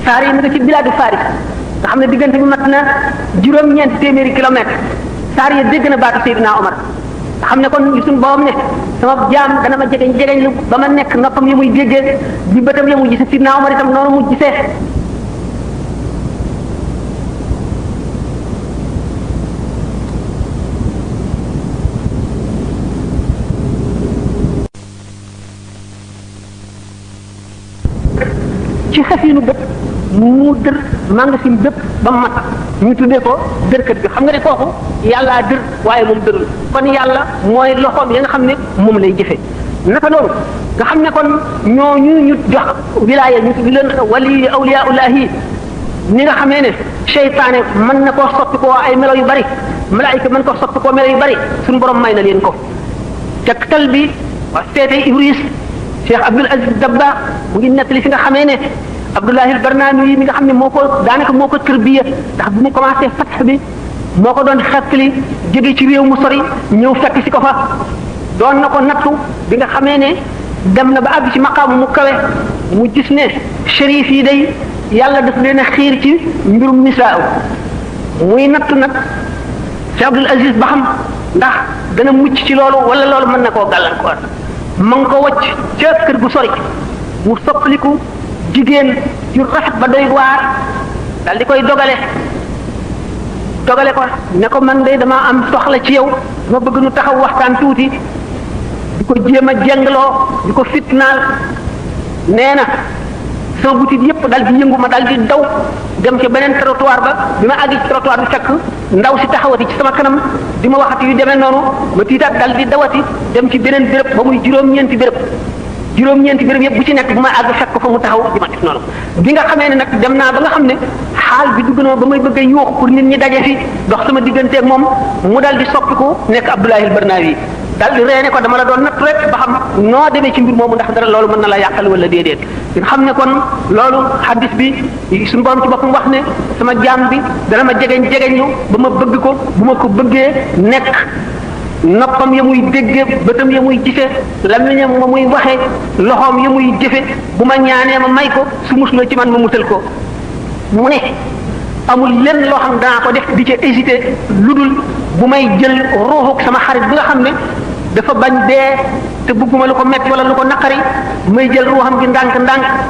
saar yi mi nga ci bilaadu Faris nga xam ne diggante bi mat na juróom-ñeent téeméeri kilomètre saar ya dégg na baatu Seydina Omar nga xam ne kon suñu boobam ne sama jaam dana ma jegeñ lu ba ma nekk noppam ya muy déggee di bëtam ya muy gisee Seydina Omar itam noonu mu gisee ci xefinu bët mu dër magasin bépp ba mat ñu tuddee ko dërkat bi xam nga ne kooku yàllaa dër waaye moom dërul kon yàlla mooy loxoom ya nga xam ne moom lay jëfe naka noonu nga xam ne kon ñooñu ñu jox wilaaya ñu tudd leen wali awliyaullahi ni nga xamee ne seytaane mën na koo soppi koo ay melo yu bari malaayika mën koo soppi koo melo yu bari suñu borom may na leen ko tegtal bi waa seetee Ibris Cheikh Abdul Aziz Dabba mu ngi nettali fi nga xamee ne Abdullahi al-Barnaami yi mi nga xam ne moo ko daanaka moo ko tërbiya ndax bu mu commencé fatx bi moo ko doon xettali jóge ci réew mu sori ñëw fekk si ko fa doon na ko nattu bi nga xamee ne dem na ba àgg ci maqaamu mu kawe mu gis ne shérif yi day yàlla daf leen a xiir ci mbirum nisaa muy nattu nag ci Abdul Aziz ba xam ndax dana mucc ci loolu wala loolu mën na koo gàllankoor ma ngi ko wacc ca kër gu sori mu soppaliku jigéen ju rafet ba doy waar daal di koy dogale ko ne ko man de dama am soxla ci yow ma bëgg nu taxaw waxtaan tuuti di ko jéem a jengloo di ko fitnaal nee na sama butit yépp dal di yëngu ma dal di daw dem ci beneen trottoir ba bi ma àgg ci trottoir bi fekk ndaw si taxawati ci sama kanam di ma waxati yu demee noonu ma tiitaat dal di dawati dem ci beneen béréb ba muy juróom-ñeenti béréb yëpp bu ci nekk bu ma àgg fekk fa mu taxaw di ma def noonu bi nga xamee ne nag dem naa ba nga xam ne xaal bi dugg na ba may bëgg a yuux pour nit ñi daje fi dox sama digganteeg moom mu dal di soppiku nekk Abdoulahi al-Barnawi dal di reene ko dama la doon natt rek ba xam noo demee ci mbir moomu ndax dara loolu mën na la yàqal wala déedéet nga xam ne kon loolu hadis bi suñu borom ci boppam wax ne sama jaam bi dana ma jegeñu ba ma bëgg ko bu ma ko bëggee nekk noppam ya muy dégge bëtam ya muy gise lamiñam ma muy waxe loxoom ya muy jëfe bu ma ñaanee ma may ko su mus na ci man ma musal ko mu ne amul lenn loo xam danaa ko def di ca hésité lu dul bu may jël ruuxuk sama xarit bi nga xam ne dafa bañ dee te bëgguma lu ko metti wala lu ko naqari may jël ruuxam gi ndànk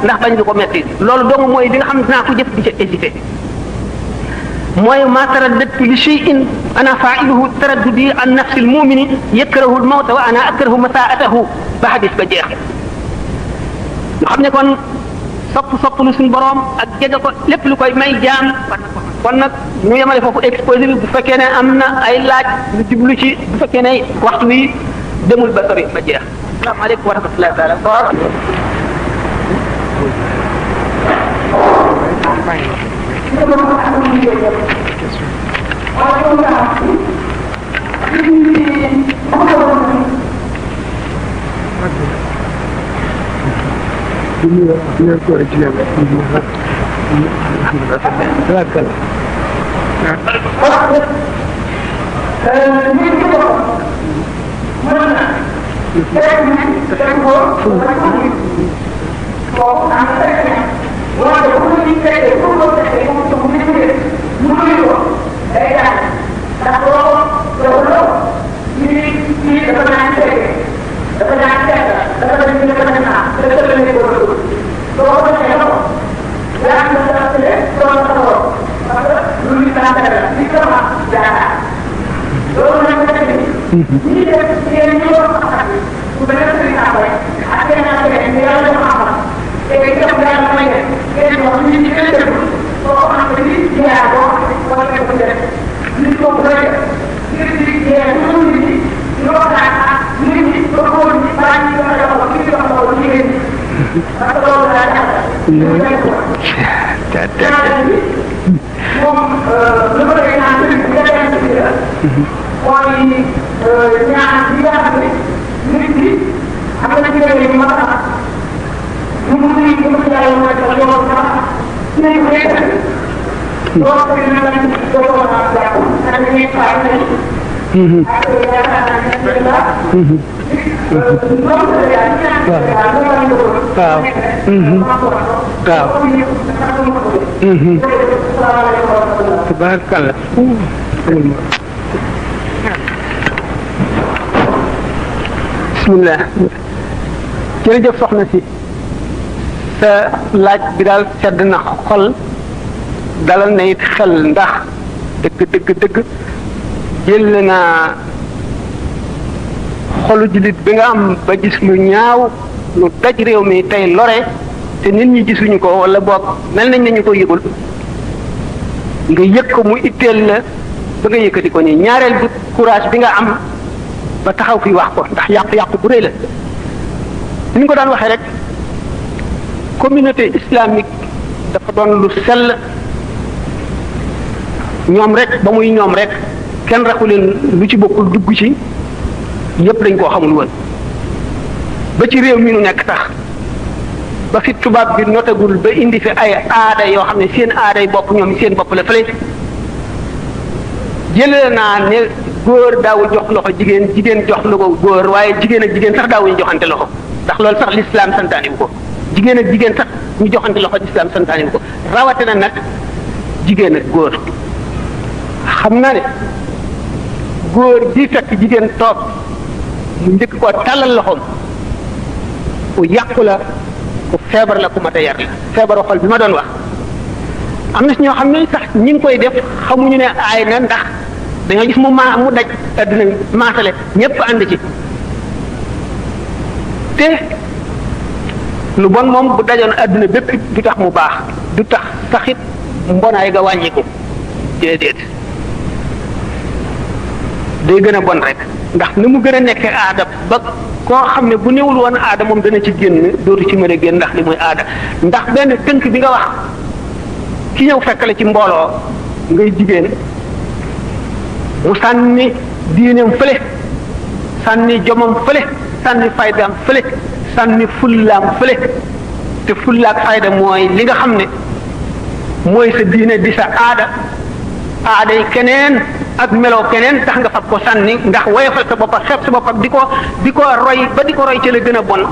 ndax bañ lu ko metti loolu dong mooy li nga xam ne dinaa ko jëf di ca hésité mooy ma taraddadtu li shay'in ana fa'iluhu taraddudi an nafsi al-mu'mini yakrahu al-mawta wa ana akrahu masaa'atahu ba hadis ba jeex nga xam ne kon sopp lu suñu borom ak jege ko lépp lu koy may jaam kon nag ñu yemale foofu exposé bi bu fekkee ne am na ay laaj lu jublu ci bu fekkee ne waxtu wi demul ba sori ba jeex asalaamaaleykum wa rahmatullahi taala tabarakallah bismillah jërëjëf soxna si sa laaj bi daal sedd na xol dalal na it xel ndax dëgg jël naa xolu jullit bi nga am ba gis lu ñaaw lu daj réew mi tey lore te nit ñi gisuñu ko wala boog mel nañ nañu ko yëgul nga yëg ko mu itteel la ba nga yëkkati ko nii ñaareel bi courage bi nga am ba taxaw fi wax ko ndax yàqu-yàqu bu rëy la ni ñu ko daan waxee rek communauté islamique dafa doon lu sell ñoom rek ba muy ñoom rek kenn raxu leen lu ci bokkul dugg ci yépp dañ koo xamul woon ba ci réew mi nu nekk tax ba fi tubaab bi notagul ba indi fi ay aada yoo xam ne seen aaday bopp ñoom seen bopp la fële jëlee naa ne góor daawul jox loxo jigéen jigéen jox lu ko góor waaye jigéen ak jigéen sax daawuñu joxante loxo ndax loolu sax l'islam santaani bu ko jigéen ak jigéen sax ñu joxante loxo l'islam santaani bu ko rawatina nag jigéen ak góor xam naa ne góor di fekk jigéen toog mu njëkk koo tàllal loxoom ku yàqu la ku feebar la ku mat a yar la feebaru xol bi ma doon wax am na si ñoo xam ne sax ñi ngi koy def xamuñu ne aay na ndax dañoo gis mu daj adduna maasale ñëpp ànd ci te lu bon moom bu dajoon adduna bépp du tax mu baax du tax saxit mbonaay ga wàññiku déedéet day gën a bon rek ndax ni mu gën a nekkee aada ba koo xam ne bu newul woon aada moom dana ci génn dootu ci mën a génn ndax li muy aada ndax benn tënk bi nga wax ki ñëw fekk la ci mbooloo ngay jigéen mu sànni diineem fële sànni jomam fële sànni faydaam fële sànni fullaam fële te fullaak fayda mooy li nga xam ne mooy sa diine di sa aada aaday keneen ak meloo keneen tax nga fab ko sànni ndax woyofal sa bopp xeeb sa bopp di ko roy ba di ko roy ci la gën a bon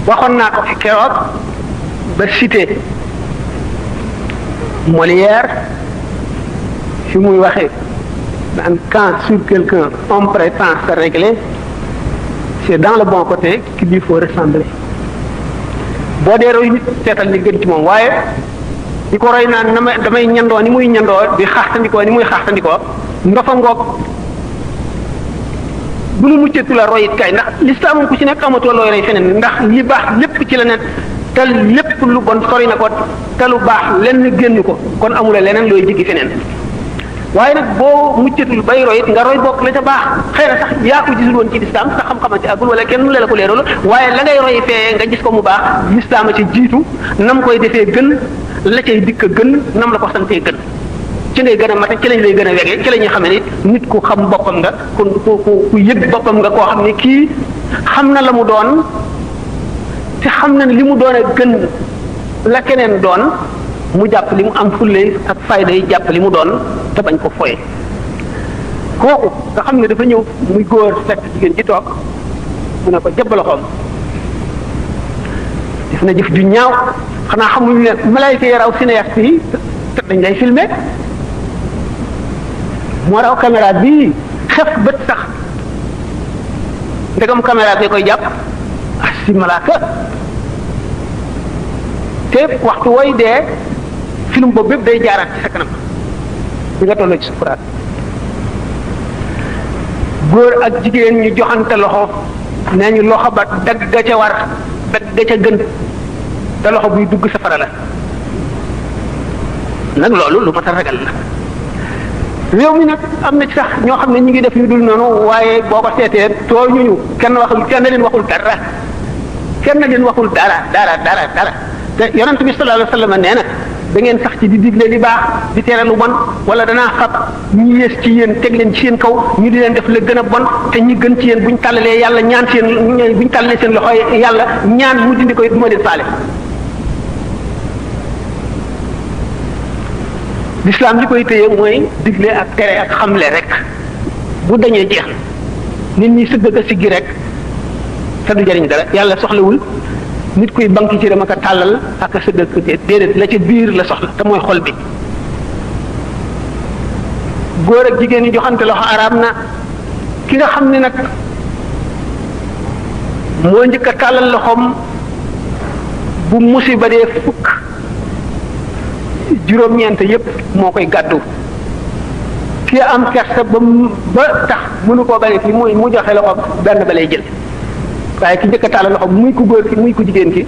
waxoon naa ko fi keroog ba cité Molière fi muy waxee naan quand sur quelqu'un on prétend se régler c'est dans le bon côté qu'il lui faut ressembler boo dee roy nit seetal ni gën ci moom waaye di ko roy naan damay ñandoo ni muy ñandoo di xaaxtandikoo ni muy xaaxtandikoo ndofa ngoog bu nu muccatu la royit kay ndax lislaam ku ci nekk amatoo looy roy feneen ndax li baax lépp ci la nekk te lépp lu bon sori na ko te lu baax lenn génn ko kon amula leneen looy jiggi feneen waaye nag boo muccatul bay royit nga roy bokk la ca baax xëy na sax yaa ko gisul woon ci lislaam sax xam-xama ci àggul wala kenn mu la ko leerul waaye la ngay roy fee nga gis ko mu baax lislaam a ci jiitu nam koy defee gën la cay dikk gën nam la ko santee gën ci ngay gën a mate ci lañ lay gën a wegee ci la ñuy xam ne nit ku xam boppam nga ku yëg boppam nga koo xam ne kii xam na la mu doon te xam na ne li mu doon a gën la keneen doon mu jàpp li mu am fulle ak fayda yi jàpp li mu doon te bañ ko foye kooku nga xam ne dafa ñëw muy góor fekk jigéen ji toog mu ne ko jàpp loxoom def na jëf ju ñaaw xanaa xamuñ ne malaayika yi raw cinéaste yi te dañ lay filmer moo raw caméra bii xef bët sax ndegam caméra bi koy jàpp si malaaka te waxtu wooy dee film boobu bépp day jaaraat ci sa kanam bi nga tolloo ci sukuraat góor ak jigéen ñu joxante loxo nee ñu loxo ba dagg ga ca war dagg ga ca gën te loxo buy dugg safara la nag loolu lu ma ta ragal la réew mi nag am na ci sax ñoo xam ne ñu ngi def yu dul noonu waaye boo ko seetee tooñuñu kenn leen waxul dara kenn leen waxul dara te yonent bi sallallahu alayhi wa sallam nee na da ngeen sax ci di digle li baax di tere lu bon wala danaa fab ñi yées ci yéen teg leen ci seen kaw ñu di leen def la gën a bon te ñi gën ci yéen buñ tàllalee yàlla ñaan buñ tàllalee seen loxo yàlla ñaan mu dindi ko du ma leen faale. l'islam li koy téye mooy digle ak tere ak xamle rek bu dañee jeex nit ñi sëgg a siggi rek te du jariñ dara yàlla soxlawul nit kuy banki ci dama ko tàllal ak a sëgg ak déedéet la ca biir la soxla te mooy xol bi góor ak jigéen ñi joxante loxo araam na ki nga xam ne nag moo njëkk a tàllal loxoom bu musiba dee fukk juróom-ñeent yépp moo koy gàddu ki am kersa ba tax mënu koo bari ki mu joxe loxo benn ba lay jël waaye ki njëkk a tàllal loxo muy ku góor ki muy ku jigéen ki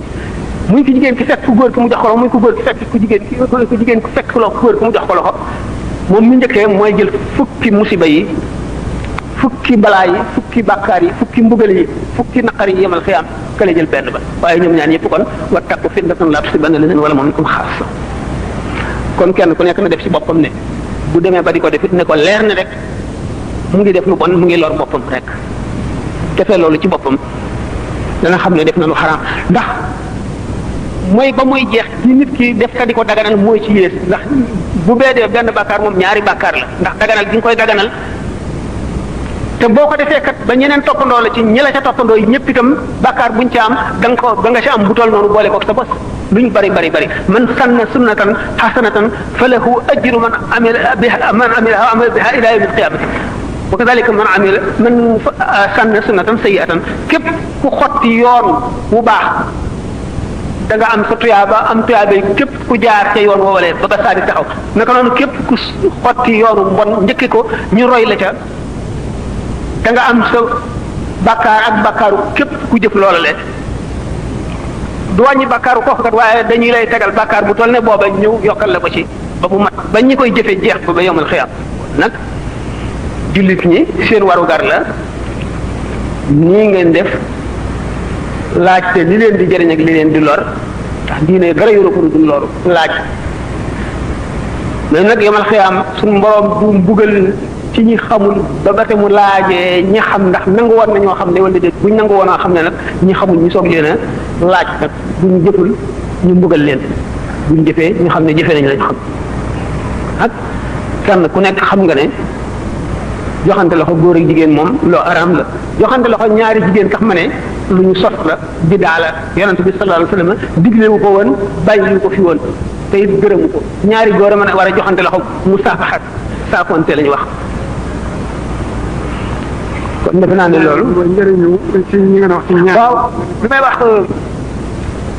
muy ku jigéen ki fekk ku góor ki mu jox ko loxo muy ku góor ki fekk ku jigéen ki ku jigéen ki fekk ku góor ki mu jox ko loxo moom mu njëkkee mooy jël fukki musiba yi fukki balaa yi fukki bàkkaar yi fukki mbugal yi fukki naqar yi yemal xiyaam ka la jël benn ba waaye ñoom ñaan yëpp kon wattaqu fitnatan laa tusiibanna llaziina zalamu minkum xaassa kon kenn ku nekk na def ci boppam ne bu demee ba di ko def it ne ko leer ne rek mu ngi def lu bon mu ngi lor boppam rek defee loolu ci boppam dana xam ne def na lu xaraam ndax mooy ba muy jeex ci nit ki def ka di ko daganal mooy ci yées ndax bu beedee benn bàkkaar moom ñaari bàkkaar la ndax daganal gi nga koy daganal te boo ko defee kat ba ñeneen toppandoo la ci ñi la ca toppandoo yi ñëpp itam bàkkaar buñ ca am da nga ca am bu toll noonu boole ko sa bos luñ bari man sanna sunnatan hasanatan falahu ajru man amila biha ila yawm al-qiyamati wa kadhalika man sanna sunnatan sayyi'atan képp ku xotti yoon wu baax da nga am sa tuyaaba képp ku jaar ca yoon woowalee ba ba saa di taxaw naka noonu képp ku xotti yoonu mbon njëkki ko ñu roy la ca da nga am sa bàkkaar ak bàkkaaru képp ku jëf loola le du wàññi bàkkaaru kooku kat waaye dañuy lay tegal bàkkaar bu toll ne booba ñëw yokkal la ko ci ba mu mat ba ñi koy jëfee jeex ba yawmal xiyaam nag jullit ñi seen warugar la nii ngeen def laajte li leen di jëriñ ak li leen di lor ndax diine dara yoru ko du loru laaj mais nag yawmal xiyaam suñu borom du mbugal ci ñi xamul ba te mu laajee ñi xam ndax nangu woon na ñoo xam ne wala déet buñ nangu woon a xam ne nag ñi xamul ñu soog leen a laaj nag buñ jëful ñu mbugal leen buñ jëfee ñu xam ne jëfee nañ lañ xam ak kenn ku nekk xam nga ne joxante loxo góor ak jigéen moom loo araam la joxante loxo ñaari jigéen tax ma ne lu ñu sos la bidaa la yonent bi sallallahu alayhi wasallam diglewu ko woon bàyyi ko fi woon te it gërëmu ko ñaari góor a mën a war a joxante loxo musaafaxat saafonte la ñu wax kon defe naa ne loolu njëriñu ci ñi nga wax ci ñaar waaw li may wax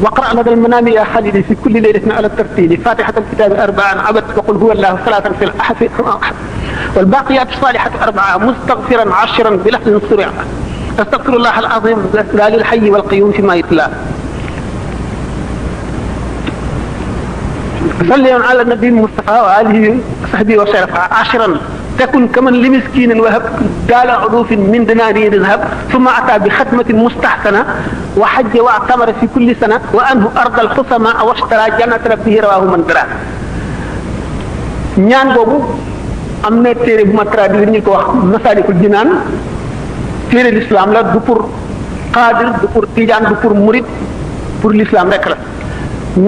waqra lada almanami ya xalili fi kulli laylatin ala tartili fatihata alkitabi arbaan abad waqul huwa allahu salatan fi lahfi والباقيات الصالحات أربعة مستغفرا عشرا بلحظ سريع أستغفر الله العظيم بأسرار الحي والقيوم فيما يتلى صلي على النبي المصطفى وآله وصحبه وسلم عشرا تكن كمن لمسكين وهب دال عروف من دنانير ذهب ثم أتى بختمة مستحسنة وحج واعتمر في كل سنة وأنه أرض الخصماء واشترى جنة ربه رواه من دراه ñaan boobu am na téere bu ma traduire ñu ko wax Masaalikul Jinaan téere l'islam la du pour xaadir du pour tijaan du pour murid pour l'islam rek la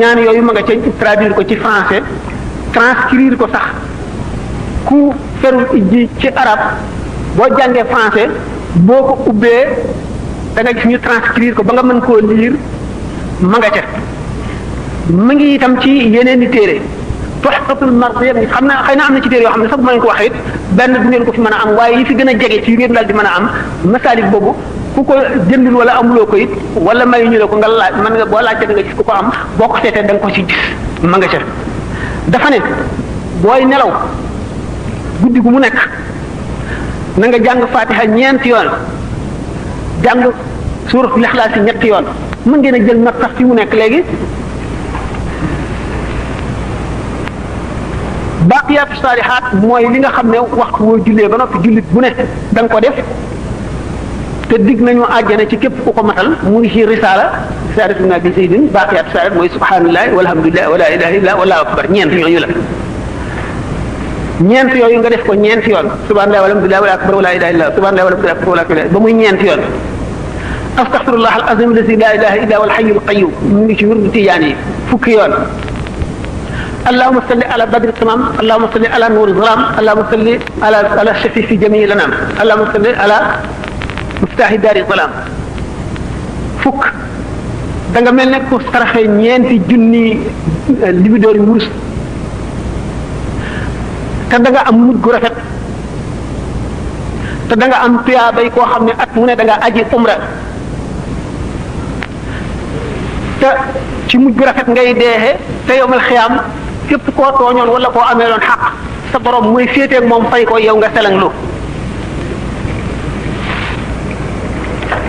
ñaan yooyu ma nga ca traduire ko ci français transcrire ko sax ku ferul ijji ci arab boo jàngee français boo ko ubbee da nga gis ñu transcrire ko ba nga mën koo lire ma nga ca mu ngi itam ci yeneen i téere Tuhfatul Mardiya xam na xëy na am na ci téere yoo xam ne sax bu ma leen ko waxee benn du ngeen ko fi mën a am waaye yi fi gën a jege ci yu ngeen daal di mën a am masaalik boobu ku ko jëndul wala amuloo ko it wala mayu ñu la ko nga laaj mën nga boo laajte da nga gis ku ko am boo ko seetee da nga ko ci gis ma nga ca dafa ne booy nelaw guddi gu mu nekk na nga jàng Fatiha ñeenti yoon jàng suuratul Ixlaas ñetti yoon mën ngeen a jël nag sax fi mu nekk léegi baaqiyaatu saalihaat mooy li nga xam ne waxtu woo jullee ba noppi jullit bu ne da nga ko def te dig nañu àjjana ci képp ku ko matal mu ngi ci risaala risalatu ibn abi zaydin baaqiyaatu saalihaat mooy subhanallahi walhamdulillahi wala ilaha illa wallahu akbar ñeent ñooñu la ñeent yooyu nga def ko ñeenti yoon subhanallahi walhamdulillahi wala akbar wala ilaha illa subhanallahi walhamdulillahi wala akbar ba muy ñeenti yoon astaghfirullah al azim allazi la ilaha illa huwal hayyul qayyum mu ngi ci wirdu tijaan yi fukki yoon اللهم صل على بدر التمام اللهم صل على نور الظلام اللهم صل على الشفيع في جميع الانام اللهم صل على مفتاح دار الظلام fukk da nga mel ne ku saraxe ñeenti junni libidoor yi wurus te da nga am mujj gu rafet te da nga am tuyaabay koo xam ne at mu ne da nga aji umra te ci mujj gu rafet ngay deexe te yowmal xiyaam képp koo tooñoon wala koo amee loon xaq sa borom muy féeteeg moom fay ko yow nga selanglu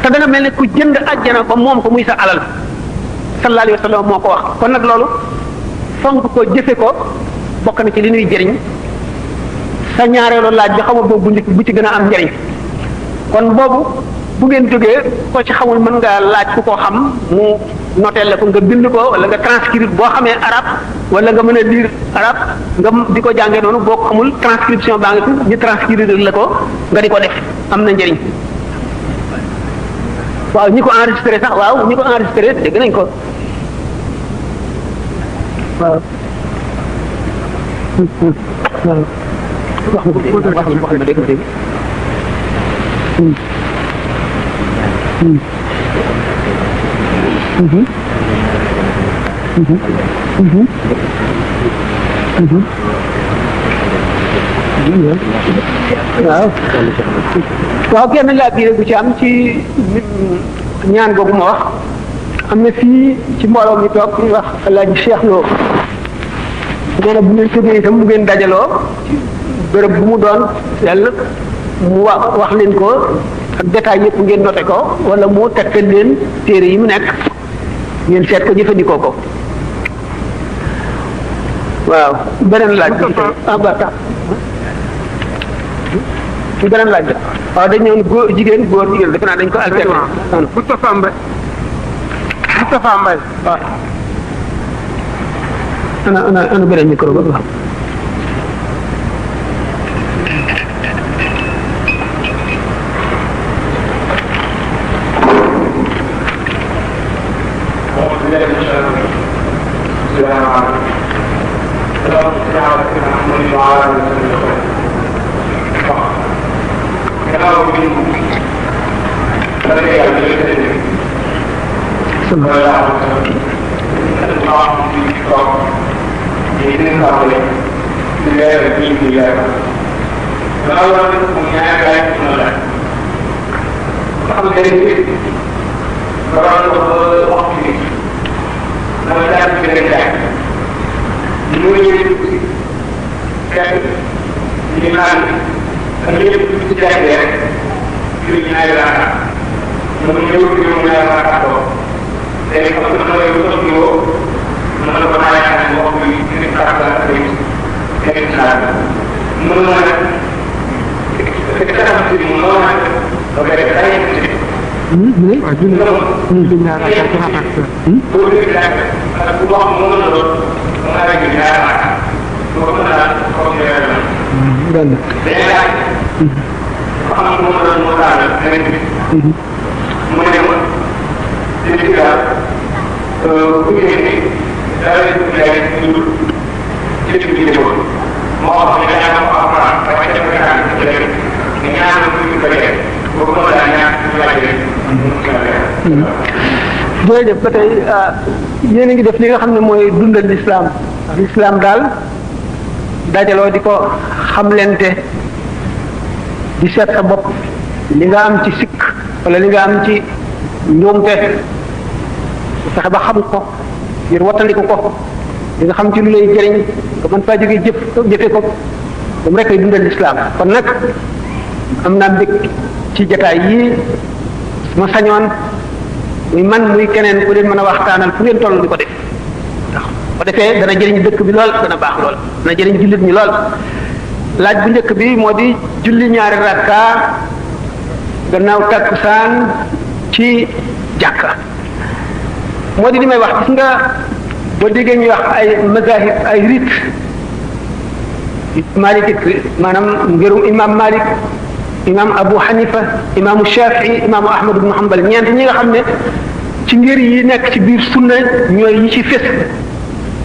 te da nga mel ne ku jënd àjjana ba moom ko muy sa alal sallallahu alayhi wa sallam moo ko wax kon nag loolu fonk ko jëfe ko bokk na ci li ñuy jëriñ sa ñaareelu laaj bi xamul boobu bu ci gën a am njëriñ kon boobu bu ngeen jógee ko ci xamul mën nga laaj ku ko xam mu noteel la ko nga bind ko wala nga transcrire boo xamee arabe wala nga mën a lire arabe nga di ko jàngee noonu boo ko xamul transcription baa ngi fi ñu transcrire la ko nga di ko def am na njëriñ waaw ñi ko enregistré sax waaw ñi ko enregistré dégg nañ ko waaw wax ma dégg dégg waaw kenn laa biir bu ci am ci ñaan googu ma wax am na fii ci mbooloo mi toog ñu wax Alaaji Cheikh Lo nee na bu ngeen tëggee itam bu ngeen dajaloo bërëb bu mu doon yàlla mu wax leen ko ak détail yëpp ngeen noté ko wala mu tegtal leen téere yi mu nekk ngeen seet ko jëfandikoo ko waaw beneen laaj bi beneen laaj bi waaw dañ ñëw góor jigéen defe naa dañ ko alterner Moustapha Mbaye waaw ana beneen micro ba waaw jërëjëf ba tey yéen a ngi def li nga xam ne mooy dundal lislaam daal dajaloo di ko xamlente di seet sa bopp li nga am ci sikk wala li nga am ci njuumte fexe ba xam ko ngir wattandiku ko li nga xam ci lu lay jëriñ nga mën faa jógee jëfe ko moom rek ay dundal lislaam kon nag am naa mbég ci jataay yii ma sañoon muy man muy keneen ku leen mën a waxtaanal fu ngeen toll di ko def ndax ko defee dana jëriñ dëkk bi lool dana baax lool dana jëriñ jullit ñi lool laaj bu njëkk bi moo di julli ñaari rakka gannaaw takkusaan ci jàkka moo di li may wax gis nga boo déggee ñuy wax ay mazahib ay rite malik maanaam ngirum imam Malik imam Abu Hanifa imaamu Shafii imaamu Ahmad ibn Hanbal ñeent ñi nga xam ne ci ngir yi nekk ci biir sunna ñooy yi ci fés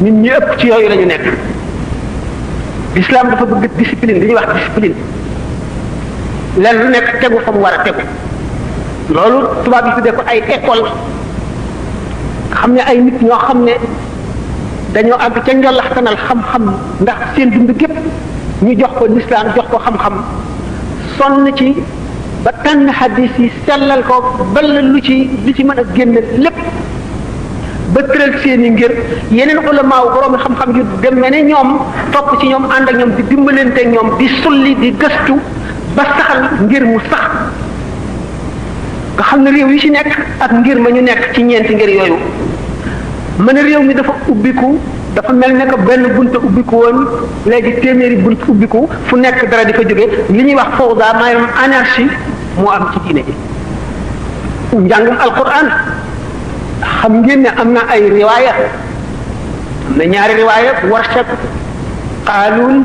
ñun ñi ëpp ci yooyu la ñu nekk l'islam dafa bëgg discipline li ñuy wax discipline lenn lu nekk tegu fa mu war a tegu loolu tubaab yi tuddee ko ay école nga xam ne ay nit ñoo xam ne dañoo àgg ca njolaxtanal xam-xam ndax seen dund gépp ñu jox ko l'islam jox ko xam-xam sonn ci ba tànn xadis yi sellal ko bal lu ci mën a génn lépp ba tëral seeni ngir yeneen ulamaaw borom xam-xam yu demee ne ñoom topp ci ñoom ànd ak ñoom di dimbalante ak ñoom di sulli di gëstu ba saxal ngir mu sax nga xam ne réew yi ci nekk ak ngir ma ñu nekk ci ñeenti ngir yooyu mën a réew mi dafa ubbiku dafa mel ne que benn bunta ubbiku woon léegi téeméeri bunt ubbiku fu nekk dara di fa jóge li ñuy wax fawda maanaam anarchie moo am ci diine ji njàngum alquran xam ngeen ne am na ay riwaaya am na ñaari riwaaya warshak qaaluun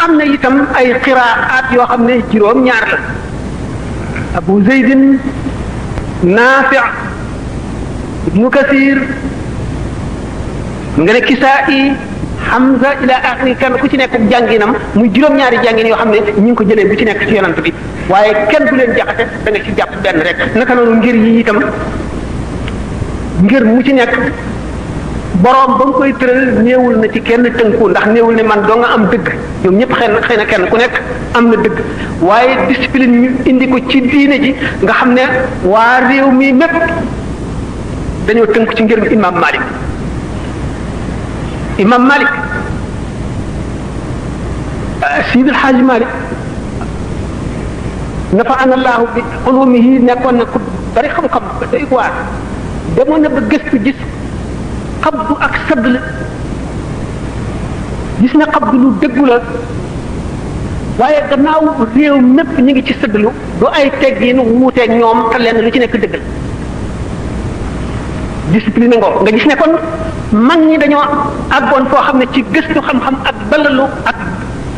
am na itam ay qiraat yoo xam ne juróom-ñaar la abu zeydin naafi ibnu kasir nga ne Kisaa'i Hamza ila axiri kenn ku ci nekk jànginam muy juróom-ñaari jàngin yoo xam ne ñu ngi ko jëlee bu ci nekk ci yonant bi waaye kenn du leen jaxase da nga ci jàpp benn rek naka noonu ngir yi itam ngir mu ci nekk boroom ba nga koy tëral néewul na ci kenn tënku ndax néewul ne man doo nga am dëgg ñoom ñëpp xëy na kenn ku nekk am na dëgg waaye discipline ñu indi ko ci diine ji nga xam ne waa réew mi mépp dañoo tënku ci ngir imam Malik imam Malik Sidi El Hadj Malik nafa'ana Allahu bi ulumihi nekkoon na ku bari xam-xam ba day waar demoon na ba gëstu gis xabdu ak sadd gis na xabdu lu dëggu la waaye gannaaw réew mépp ñu ngi ci sëddlu du ay teggin wuuteeg ñoom te lenn lu ci nekk dëggal discipline ngoo nga gis ne kon mag ñi dañoo àggoon foo xam ne ci gëstu xam-xam ak balalu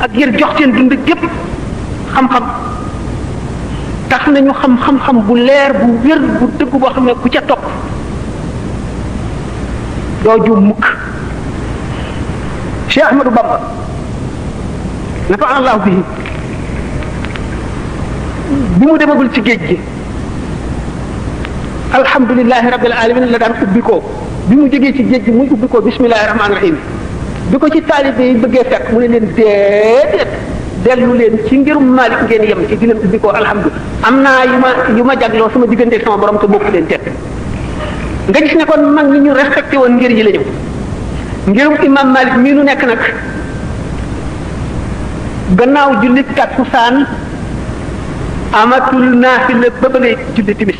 ak yër jox seen dund gépp xam-xam tax nañu xam-xam bu leer bu wér bu dëgg boo xam ne ku ca topp doo juum mukk Cheikh Ahmadou Bamba nafa Allah bi mu demagul ci géej gi alhamdulilahi rabbil alamin la daan ubbi ko bi mu jógee ci géej gi muy ubbi ko bismillahi rahmaani rahim bi ko ci taalibe yi bëggee fekk mu ne leen déedéet dellu leen ci ngirum Malik ngeen yem ci di leen ubbi ko alhamdulilah am naa yu ma jagloo sama diggante sama borom te bokk leen teg nga gis ne kon mag ñi ñu respecté woon ngir yi la ñu ngirum imam Malik mii nu nekk nag gannaaw julli takkusaan amatul naafila ba ba ngay julli timis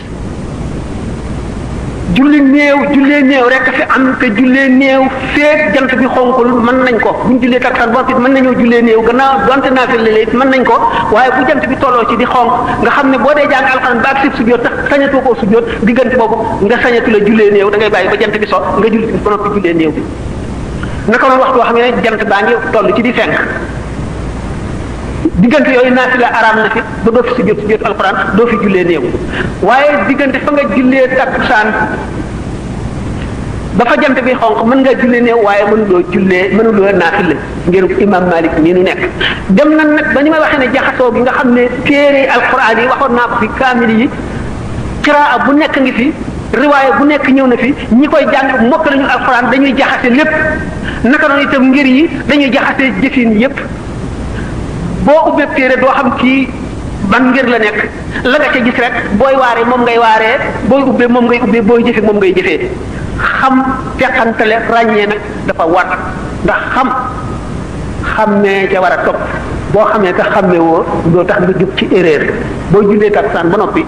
jullee néew rek fi am te jullee néew feek jant bi xonkul mën nañ ko buñ jullee takkusaan ba mën nañoo jullee néew gannaaw donte naafila la it mën nañ ko waaye bu jant bi tolloo ci di xonk nga xam ne boo dee jàng alxuraan ba ak sib sujjóot tax sañatoo koo sujjóot diggante boobu nga sañatu la jullee néew da ngay bàyyi ba jant bi so nga julli timis ba noppi jullee néew bi naka noonu waxtu xam ne jant baa ngi toll ci di fenk diggante yooyu naafila araam na fi ba doo fi sujjóot alxuraan doo fi jullee néew waaye diggante fa nga jullee takkusaan ba fa jant bi xonq mën ngaa jullee néew waaye mënuloo naafila ngir imam Malik nii nu nekk dem na nag ba ni may waxee ne jaxasoo gi nga xam ne téere alxuraan yi waxoon naa ko fi kaamil yi qiraa bu nekk ngi fi riwaaya bu nekk ñëw na fi ñi koy jàng mokk lañu alxuraan dañuy jaxase lépp naka noonu itam ngir yi dañuy jaxase jëfin yépp boo ubbee téere doo xam kii ban ngir la nekk la nga ca gis rek booy waaree moom ngay waaree booy ubbee moom ngay ubbee booy jëfe moom ngay jëfee xam teqantale ràññee nag dafa war ndax xammee ca war a topp boo xamee te xammee woo doo tax nga jóg ci erreur boo jullee takkusaan ba noppi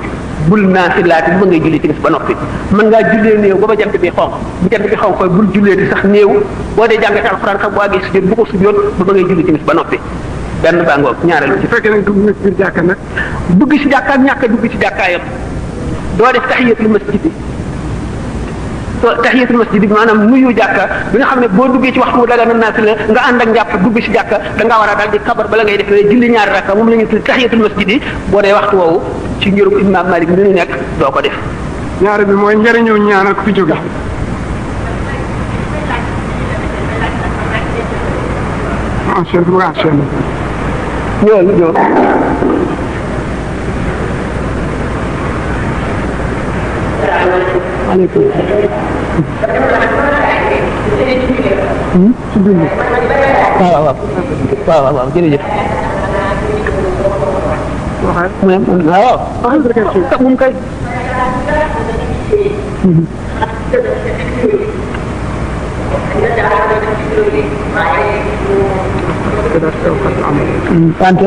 bul naafilaati ba ngay julli timis ba noppi mën ngaa jullee néew ba jant bi xonq bu jant bi xonq koy bul jullee di sax néew boo dee jàngate alxuraan sax boo àggee sujjóot bu ko sujjóot ba ngay julli timis ba noppi benn bàngoog ñaareelu ci fekkee nag dugg nga ci biir jàkka nag dugg ci jàkka ak ñàkk a dugg ci jàkkaayam doo def tahiyatul masjid bi tahiyatul masjid bi maanaam nuyu jàkka bi nga xam ne boo duggee ci waxtu mu daga na naafila nga ànd ak njàpp dugg ci jàkka da ngaa war a daal di kabar bala ngay def julli ñaari rakka moom la ñu tudd tahiyatul masjid yi boo dee waxtu woowu ci ngirum imam Malik mi nu nekk doo ko def. ñaare bi mooy njëriñu ñaanal ku fi jóge ñëw aleykum waaw jërëjëf waaw moom kay Ante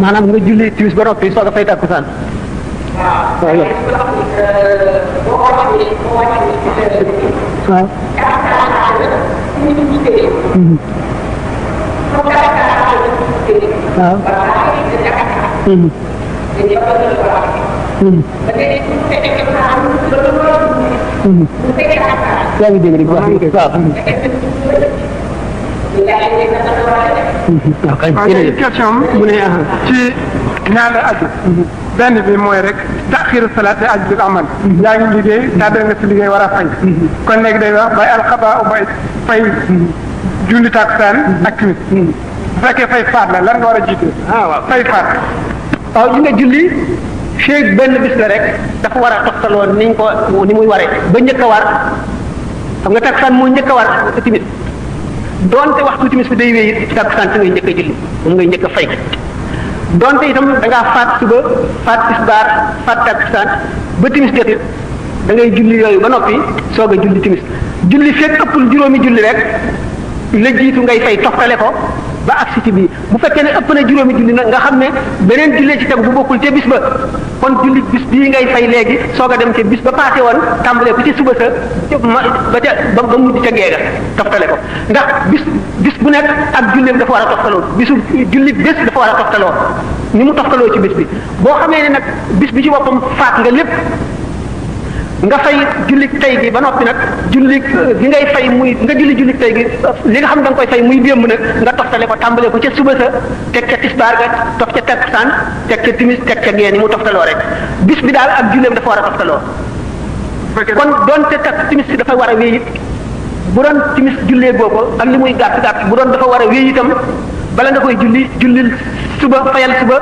maanaam nga julli timis ba noppi soog a fay takkusaan. waaw yow. waaw. yaa ngi dégg rek wax dëgg waaw. waaw question mu ne ci ñaar la aju. benn bi mooy rek taxiru salaat day aju bil amal. yaa ngi liggéey tardé nga si liggéey war a fay. kon léegi day wax bay alxaba bay fay julli takkusaan ak timis. bu fekkee fay faat la lan nga war a jiite. waaw fay faat. waaw ñu nga julli feeg benn bis la rek dafa war a toxtaloo ni muy waree ba njëkk a war xam nga takkusaan moo njëkk a war timis doonte waxtu timis bi day wéy it takkusaan si ngay njëkk a julli moom ngay njëkk a fay doonte itam da ngaa faat suba faat tisbaar faat takkusaan ba timis jot it da ngay julli yooyu ba noppi soog a julli timis julli feeg ëppul juróomi julli rek la jiitu ngay fay toxtale ko ba agsi ci bii bu fekkee ne ëpp na juróomi julli nag nga xam ne beneen jullee ci teg bu bokkul ca bis ba kon julli bis bii ngay fay léegi soog a dem ca bis ba paase woon tàmbalee ko ci suba sa ba mujj ca geega toftale ko ndax bis bu nekk ak julleem dafa war a toftaloo julli bés dafa war a toftaloo ni mu toftaloo ci bis bi boo xamee ne nag bis bi ci boppam faat nga lépp nga fay julli tey gi ba noppi nag julli gi ngay fay muy nga julli tey gi li nga xam da nga koy fay muy démb nag nga toftale ko tàmbalee ko ca suba sa teg ca tisbaar ga tof ca takkusaan teg ca timis teg ca gee ni mu toftaloo rek bis bi daal ak julleem dafa war a toftaloo kon doonte tak timis si dafa war a wéy it bu doon timis jullee boo ko ak li muy gàtt bu doon dafa war a wéy itam bala nga koy jullil suba fayal suba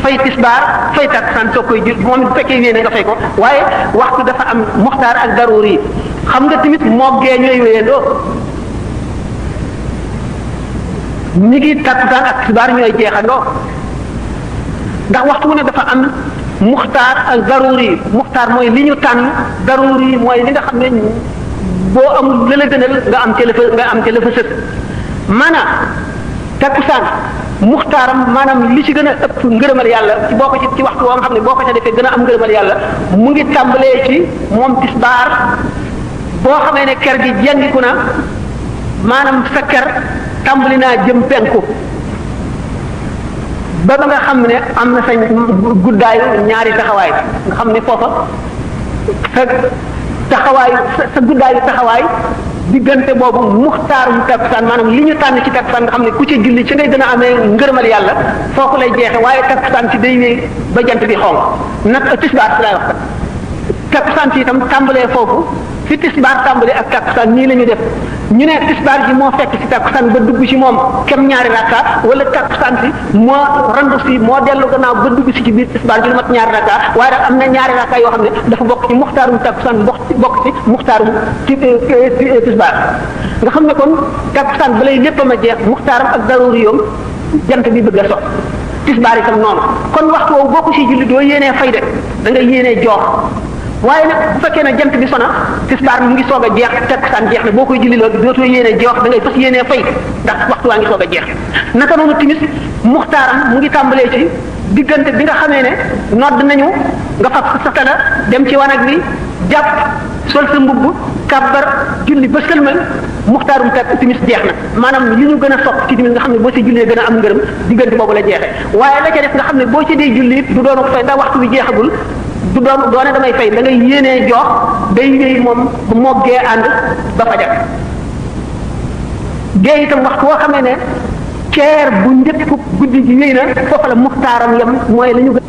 fay tisbaar fay takkusaan soo koy jul moom bu fekkee yéene nga fay ko waaye waxtu dafa am muxtaar ak daruuri yi xam nga tamit moo gee ñooy wéyandoo ñi ngi takkusaan ak tisbaar ñooy jeexandoo ndax waxtu wu ne dafa am muxtaar ak daruuri yi muxtaar mooy li ñu tànn daruuri yi mooy li nga xam ne boo amul la la gënal nga am ca la fa sës maanaam takkusaan muxtaaram maanaam li ci gën a ëpp ngërëmal yàlla ci boo ko ci waxtu woo nga xam ne boo ko ca defee gën a am ngërëmal yàlla mu ngi tàmbalee ci moom tisbaar boo xamee ne ker gi jengiku na maanaam sa ker tàmbali naa jëm penku ba nga xam ne am na sa guddaayu ñaari taxawaay nga xam ne foofa sa taxawaay sa guddaayu taxawaay diggante boobu muxtaarum takkusaan maanaam li ñu tànn ci takkusaan nga xam ne ku ci julli ci ngay gën a amee ngërëmal yàlla foofu lay jeexe waaye takkusaan ci day wéy ba jant bi xonq nag tisbaar si laay wax takkusaan ci itam tàmbalee foofu fi tisbaar tàmbalee ak takkusaan nii la ñu def ñu ne tisbaar ji moo fekk ci takkusaan ba dugg ci moom kem ñaari rakka wala takkusaan si moo randu si moo dellu gannaaw ba dugg si ci biir tisbaar ji lu mat ñaari rakka waaye nag am na ñaari rakka yoo xam ne dafa bokk ci muxtaarum takkusaan bokk ci muxtaarum tisbaar nga xam ne kon takkusaan balay léppam a jeex muxtaaram ak daruuri yoom jant bi bëgg a sox tisbaar itam noonu kon waxtu woowu boo ko si julli doo yéenee fay de da ngay yéenee joox waaye nag bu fekkee ne jant bi sona tisbaar mu ngi soog a jeex takkusaan jeex na boo koy julli loolu dootoo yéenee joox da ngay fas yéenee fay ndax waxtu waa ngi soog a jeex naka noonu timis muxtaaram mu ngi tàmbalee ci diggante bi nga xamee ne nodd nañu nga fab sa satala dem ci wanag bi jàpp sol sa mbubb kàbbar julli ba sëlmal muxtaarum tak timis jeex na maanaam li ñu gën a sopp ci timis nga xam ne boo ci jullee gën a am ngërëm diggante boobu la jeexee waaye la ca def nga xam ne boo ci dee julli du doon fay ndax waxtu bi jeexagul du doone damay fay da ngay yéenee jox day wéy moom bu moggee ànd ba fajar gée itam waxtu woo xamee ne ceer bu njëkk guddi gi wéy na foofa la muxtaaram yam mooy la ñu gën